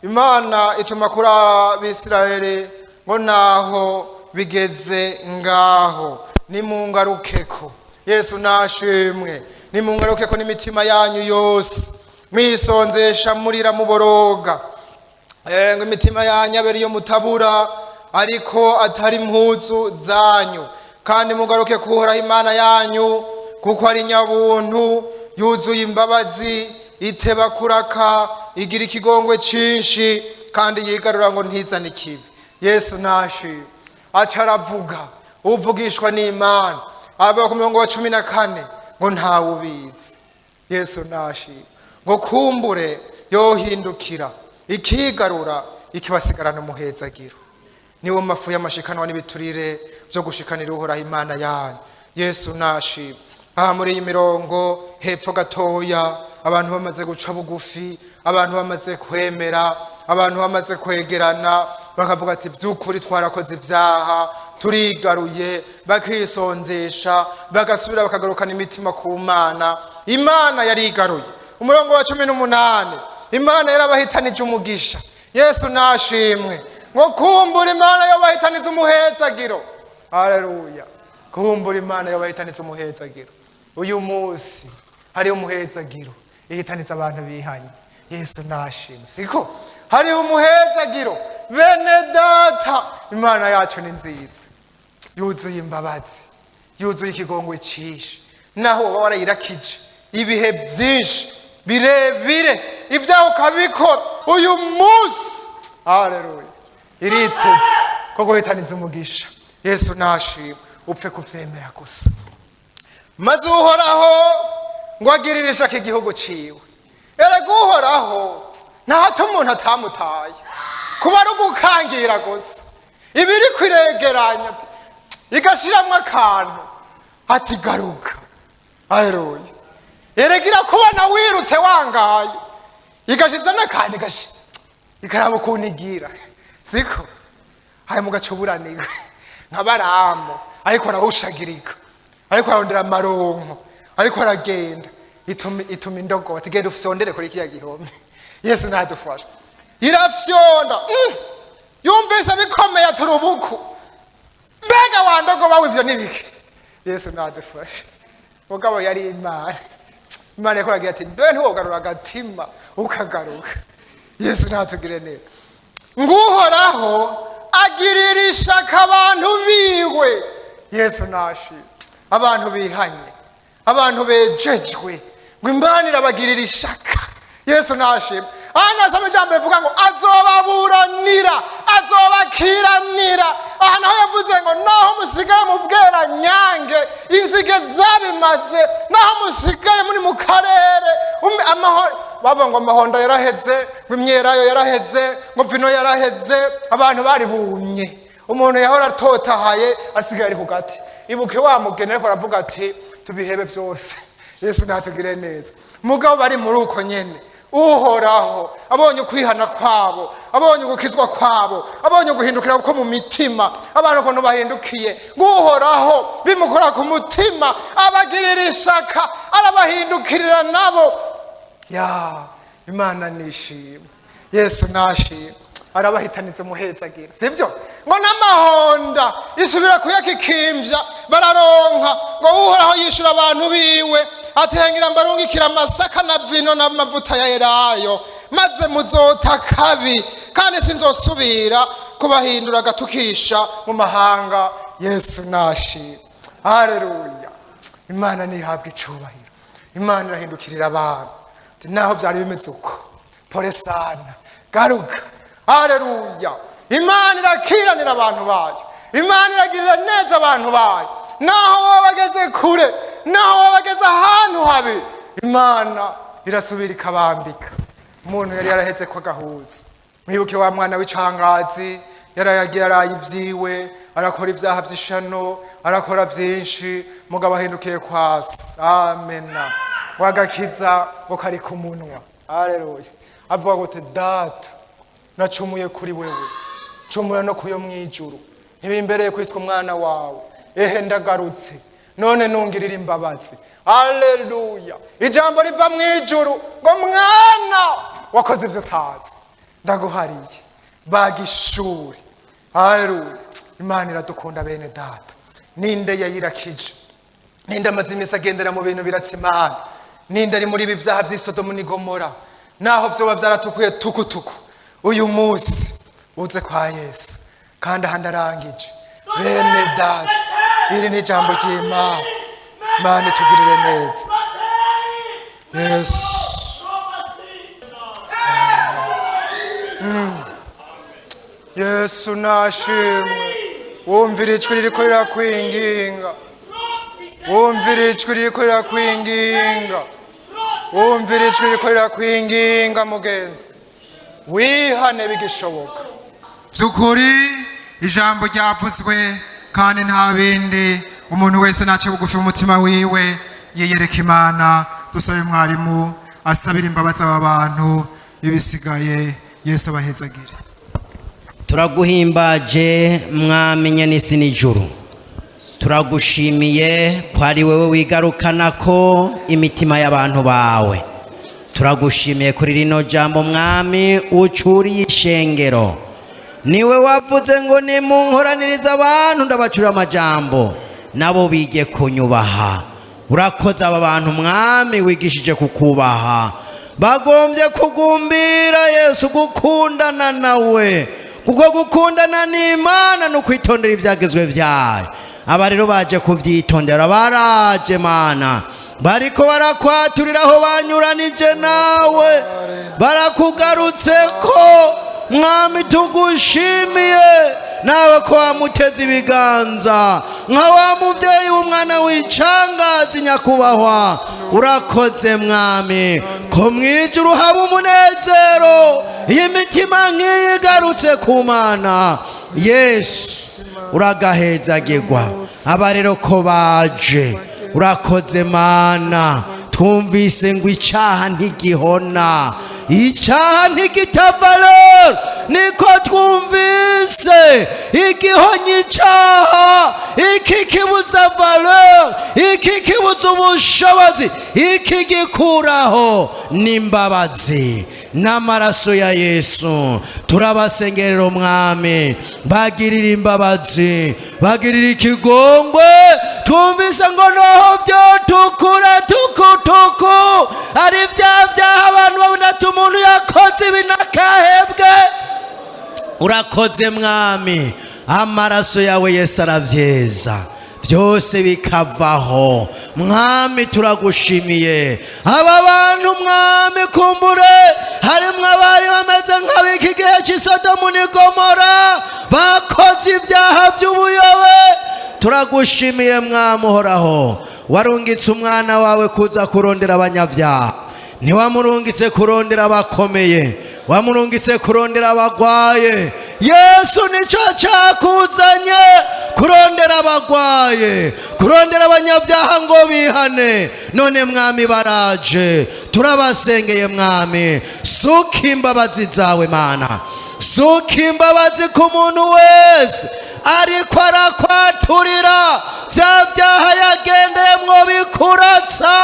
[SPEAKER 1] Imana ituma kuri Abisirayeli ngo: "Naho bigeze ngaho, nimungarukeko." Yesu nashimwe. "Nimungarukeko n'imitima yanyu yose, mwisonzesha, murira, muboroga." Ngo imitima yanyu abe ariyo mutabura, ariko atari impuzu zanyu. "Kandi mugaruke kuhoraho Imana yanyu, kuko ari nyabuntu, yuzuye imbabazi, iteba kuraka, igira ikigongwe cinshi, kandi yigarura ngo ntizane ikibi." Yesu nashimwe. Aca aravuga, uvugishwa n'Imana ava ku murongo wa 14 ngo: "Ntawe ubizi." Yesu nashimwe. Ngo kumbure yohindukira ikigarura, ikibasigarana umuhezagiro. Niwo mafu y'amashikanwa n'ibiturire byo gushikanira Uhoraho Imana yanyu. Yesu nashimwe. Aha muri iyi mirongo hepfo gatoya, abantu bamaze guca bugufi, abantu bamaze kwemera, abantu bamaze kwegerana, bakavuga ati: "By'ukuri twarakoze ibyaha, turigaruye." Bakisonzesha, bagasubira bakagarukana imitima ku Mana. Imana yarigaruye. Umurongo wa 18, Imana yarabahitanije umugisha. Yesu nashimwe. Ngo kumbura Imana yabahitaniza umuhezagiro. Haleluya! Kumbura Imana yabahitaniza umuhezagiro. Uyu munsi hariho umuhezagiro ihitaniza abantu bihanye. Yesu nashimwe. Siko hariho umuhezagiro? Bene data, Imana yacu ni nziza, yuzuye imbabazi, yuzuye ikigongwe cyinshi. Naho uba warayirakije ibihe byinshi birebire, ibyaha ukabikora, uyu munsi, haleluya, iriteze ko guhitaniza umugisha. Yesu nashimwe. Upfe kubyemera gusa. Maze Uhoraho ngo agirire ishaka igihugu ciwe. Erega Uhoraho ntahato umuntu atamutaye, kuba ari ugukangira gusa, ibiri kwiregeranya igashiramwo akantu ati: "Garuka." Haleluya! Erega irakubona wirutse wangaye, igashiza n'akantu, ikaraba ukuntu igira. Siko hanyuma ugaca uburaniga nka Baramu, ariko arawushagirika, ariko ararondera amaronko, ariko aragenda, ituma indogoba ati: "Genda ufyondere kuri kiriya gihome." Yesu ntadufasha. Irafyonda, Yumvise bikomeye, ati: "Urubuku, mbega wa ndogoba w'ivyo nibiki?" Yesu ntadufashe. Mugabo yari Imana. Imana yakoragira ati: "Mbe ntiwogarura agatima ukagaruka?" Yesu ntatugire neza. Nguhoraho agirira ishaka abantu biwe. Yesu nashi. Abantu bihanye, abantu bejejwe, ngo Imana irabagirira ishaka. Yesu nashimwe. Aha nasoma ijambo rivuga ngo azobaburanira, azobakiranira. Aha naho yavuze ngo naho musigaye mu bweranyange, inzige zabimaze, naho musigaye muri mu karere amahoro, bavuga ngo amahondo yaraheze, ngo imyelayo yaraheze, ngo vino yaraheze, abantu bari bumye. Umuntu yahora atotahaye asigaye ari ku gati. Ibuke wa mugeni ariko aravuga ati: "Tubihebe byose." Yesu natugire neza. Mugabo bari muri uko nyene, Uhoraho abonye ukwihana kwabo, abonye ugukizwa kwabo, abonye uguhindukira ko mu mitima, abantu ukuntu bahindukiye, ngo Uhoraho bimukora ku mutima, abagirira ishaka, arabahindukirira nabo. Ya Imana nishimwe. Yesu nashimwe. Arabahitaniza umuhezagiro. Sibyo? Ngo n'amahonda isubira kuyakikimbya, bararonka. Ngo Uhoraho yishura abantu biwe atengira: "Mbarungikira amasaka na vino n'amavuta ya elayo, maze muzota kabi, kandi sinzosubira kubahindura agatukisha mu mahanga." Yesu nashimwe. Haleluya! Imana ntihabwa icubahiro. Imana irahindukirira abantu. Ati, naho byari bimeze uko, pole sana, garuka. Haleluya! Imana irakiranira abantu bayo, Imana iragirira neza abantu bayo, naho baba bageze kure. Naho babageze ahantu habi, Imana irasubira ikabambika. Umuntu yari yaraheze ko agahuza, mwibuke wa mwana w'icangazi, yarayagiye araye ibyiwe, arakora ibyaha by'ishano, arakora byinshi, mugabo ahindukiye kwasi amena wagakiza ngo kari ku munwa. Aleluya! Avuga ngo: "Data, nacumuye kuri wewe, cumura no kuyo mwijuru, ntibimbereye kwitwa umwana wawe. Ehe ndagarutse, none nungirira imbabazi." Aleluya! Ijambo riva mu ijuru ngo: "Mwana, wakoze ibyo utazi, ndaguhariye bagishuri." Aleluya! Imana iradukunda, bene data. Ninde yayirakije? Ninde amaze iminsi agendera mu bintu biratsa Imana? Ninde ari muri ibi byaha by'isodomu n'igomora? Naho vyoba byaratukuye tukutuku, uyu munsi uze kwa Yesu. Kandi aha ndarangije, bene data. Iri ni ijambo ry'Imana. Imana itugirire neza. Yesu. Yesu nashimwe. Wumvira ijwi ririko rirakwinginga, wumvira ijwi ririko rirakwinginga, wumvira ijwi ririko rirakwinginga. Mugenzi, wihane bigishoboka.
[SPEAKER 2] By'ukuri ijambo ryavuzwe, kandi nta bindi. Umuntu wese nace bugufi mu mutima wiwe, yiyereka Imana. Dusabe mwarimu asabira imbabazi aba bantu, ibisigaye Yesu abahezagire.
[SPEAKER 3] Turaguhimbaje, Mwami n'isi n'ijuru. Turagushimiye ko ari wowe wigarukana ko imitima y'abantu bawe. Turagushimiye kuri rino jambo, Mwami, ucuriye ishengero. Niwe wavuze ngo: "Nimunkoraniriza abantu, ndabacurira amajambo, nabo bige kunyubaha." Urakoze. Aba bantu, Mwami, wigishije kukubaha, bagombye kugumbira Yesu, gukundana nawe, kuko gukundana n'Imana ni ukwitondera ibyagezwe byayo. Aba rero baje kubyitondera, baraje Mana, bariko barakwaturira aho banyuranije nawe, barakugarutse ko, Mwami. Tugushimiye nawe ko wamuteze ibiganza nka wa mubyeyi w'umwana w'icangazi. Nyakubahwa, urakoze, Mwami, ko mu ijuru haba umunezero iyi mitima nk'iyi igarutse ku Mana. Yesu, uragahezagirwa. Aba rero ko baje, urakoze Mana. Twumvise ngo icyaha ntigihona, icyaha ntigitavaleur, niko twumvise. Igihonye icyaha, iki kibuza valeur, iki kibuza ubushobozi, iki gikuraho n'imbabazi n'amaraso ya Yesu. Turabasengerera, Umwami, bagirira imbabazi, bagirira ikigongwe. Twumvise ngo noho byotukura tukutuku, ari bya byaha abantu babona ati umuntu yakoze ibi n'akahebwe. Urakoze, Mwami. Amaraso yawe Yesu arabyeza byose bikavaho. Mwami, turagushimiye. Aba bantu, Mwami, kumbure harimwo abari bameze nk'ab'iki gihe cy'isodomu n'igomora, bakoze ibyaha by'ubuyobe. Turagushimiye, Mwami uhoraho. Warungitse umwana wawe kuza kurondera abanyabyaha, ntiwamurungitse kurondera abakomeye, wamurungitse kurondera abagwaye. Yesu, nicyo cyakuzanye, kurondera abagwaye, kurondera abanyabyaha ngo bihane. None, Mwami, baraje. Turabasengeye, Mwami, suka imbabazi zawe. Mana, suka imbabazi ku muntu wese ariko arakwaturira bya byaha yagendeyemwo bikuratsa.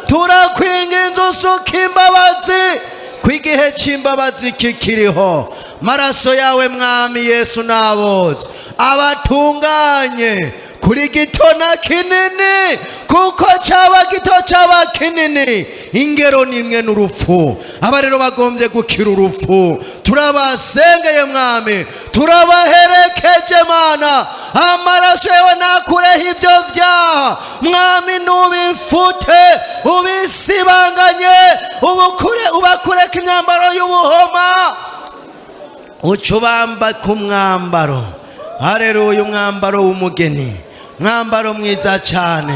[SPEAKER 3] Turakwinginze, usuka imbabazi ku igihe cy'imbabazi kikiriho. Maraso yawe, Mwami Yesu, naboze abatunganye kuri gito na kinini, kuko cyaba gito, cyaba kinini, ingero nimwe n'urupfu. Aba rero bagombye gukira urupfu. Turabasengeye, Mwami, turabaherekeje. Mana, amaraso yawe nakureho ibyo byaha. Mwami, nubifute, ubisibanganye, ubukure, ubakureko imyambaro y'ubuhoma, uca ubamba ku mwambaro, hareruya, umwambaro w'umugeni, mwambaro mwiza cyane.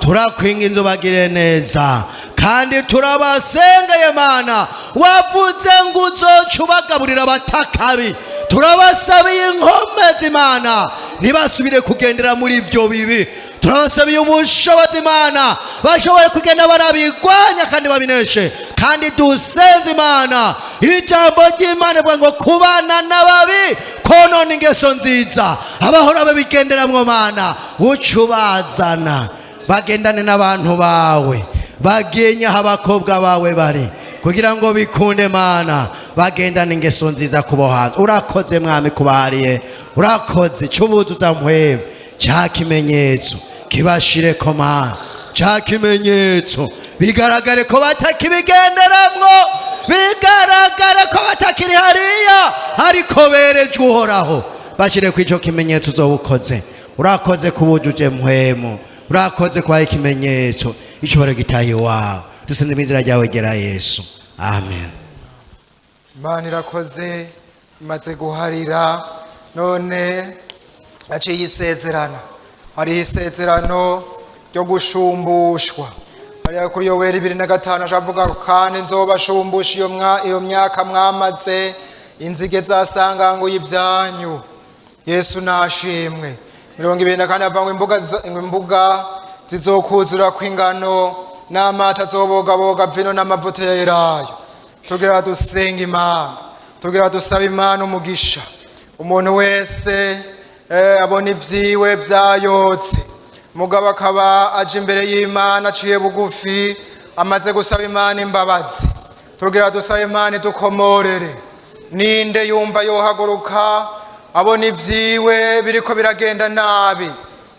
[SPEAKER 3] Turakwinginze ubagire neza, kandi turabasengeye Mana. Wavuze ngo uzoca ubagaburira abatakabi. Turabasabiye inkomezi Imana, ntibasubire kugendera muri ibyo bibi. Turabasabiye ubushobozi Imana, bashobore kugenda barabigwanya kandi babineshe. Kandi dusenze Imana, ijambo ry'Imana rivuga ngo kubana n'ababi konona ingeso nziza. Abahora babigenderamwo Mana, uca ubazana bagendane n'abantu bawe, bagenye aho abakobwa bawe bari, kugira ngo bikunde Mana, bagendane ingeso nziza kubo hanze. Urakoze Mwami kubahariye, urakoze. Cyubuzuza mpwemu cya kimenyetso kibashireko Mana, cya kimenyetso bigaragare ko batakibigenderamwo, bigaragare ko batakiri hariya, ariko berejwe Uhoraho. Bashyire ku icyo kimenyetso uzoba ukoze. Urakoze kubujuje mpwemu, urakoze kubaha ikimenyetso. Icyubahiro gitaye iwawe. Dusinze mu izina ryawe gera Yesu, amen.
[SPEAKER 1] Imana irakoze, imaze guharira. None aciye isezerano, hariho isezerano ryo gushumbushwa hariya kuri Yoweri 25, avuga kandi nzobashumbusha iyo myaka mwamaze inzige zasanganguye ibyanyu. Yesu nashimwe. 24 avuga ngo imbuga zizokuzura kw'ingano n'amata azobogaboga vino n'amavuta ya elayo. Tugira dusenga Imana, tugira dusaba Imana umugisha. Umuntu wese abona ibyiwe byayotse, mugabo akaba aje imbere y'Imana aciye bugufi, amaze gusaba Imana imbabazi, tugira dusaba Imana idukomorere. Ninde yumva yohaguruka abona ibyiwe biriko biragenda nabi?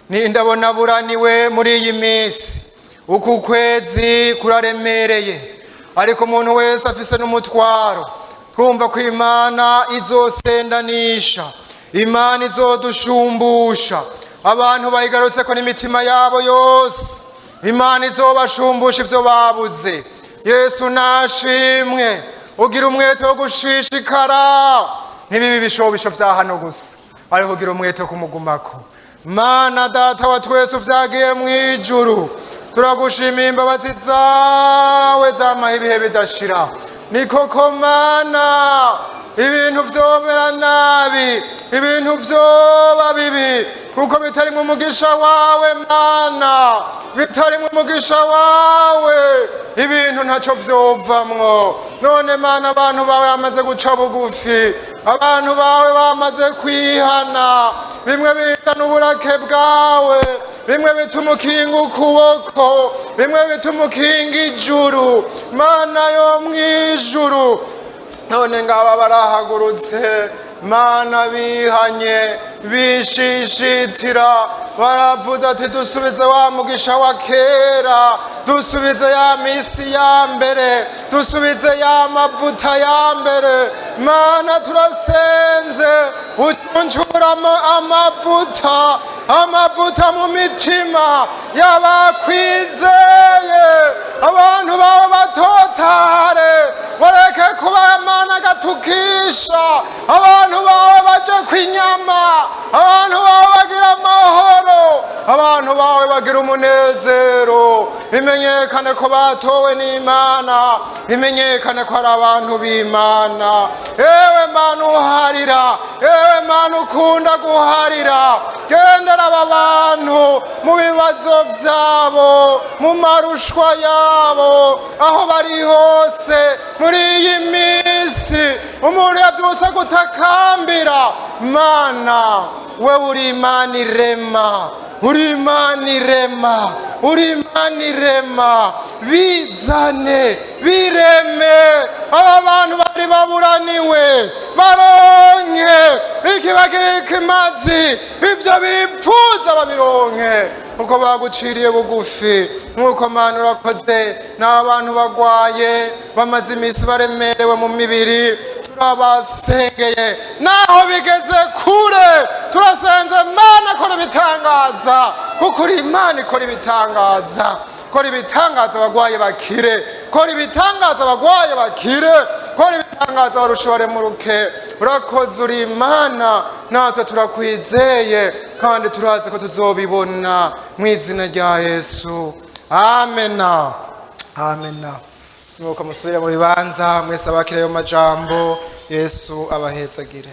[SPEAKER 1] Ninde abona aburaniwe muri iyi minsi? Uku kwezi kuraremereye, ariko umuntu wese afise n'umutwaro, twumva ko Imana izosendanisha, Imana izodushumbusha. Abantu bayigarutse ko n'imitima yabo yose, Imana izobashumbusha ibyo babuze. Yesu nashimwe. Ugira umwete wo gushishikara, ntibibe ibishobisho bya hano gusa, ariko ugira umwete wo kumugumako. Mana Data wa twese uvyagiye mu ijuru, turagushimiye imbabazi zawe zamaho ibihe bidashira. Ni koko Mana, ibintu vyomera nabi, ibintu vyoba bibi, kuko bitarimwo umugisha wawe Mana, bitarimwo umugisha wawe ibintu ntaco vyovamwo. None Mana, abantu bawe bamaze guca bugufi, abantu bawe bamaze kwihana, bimwe bizana uburake bwawe, bimwe bituma ukinga ukuboko, bimwe bituma ukinga ijuru. Mana yo mw'ijuru, none ngaba barahagurutse Mana, bihanye, bishishitira, baravuze ati dusubize wa mugisha wa kera, dusubize ya misi ya mbere, dusubize ya mavuta ya mbere. Mana, turasenze ucuncuramo amavuta, amavuta mu mitima y'abakwizeye. Abantu bawe batotare, bareke kuba Mana gatukisha. Abantu bawe baje kwinyama, abantu bawe bagira amahoro, abantu bawe bagira umunezero. Bimenyekane ko batowe n'Imana, bimenyekane ko ari abantu b'Imana. Ewe Mana uharira, ewe Mana ukunda guharira, gendera aba bantu mu bibazo byabo, mu marushwa yabo, aho bari hose muri iyi minsi. Umuntu yabyutse gutakambira Mana, we uri Imana irema, uri Imana irema, uri Imana irema. Bizane, bireme. Aba bantu bari baburaniwe baronke ikibagirika imazi, ibyo bipfuza babironke kuko baguciriye bugufi. Nk'uko Mana urakoze, n'abantu bagwaye bamaze iminsi baremerewe mu mibiri, turabasengeye naho bigeze kure. Turasenze Mana, kora ibitangaza, kuko uri Imana ikora ibitangaza. Kora ibitangaza abagwaye bakire, kora ibitangaza abagwaye bakire, kora ibitangaza abarusha baremuruke. Urakoze, uri Imana, natwe turakwizeye. Kandi turazi ko tuzobibona mu izina rya Yesu. Amena, amena. Nuko musubire mu bibanza mwese abakira ayo majambo. Yesu abahezagire.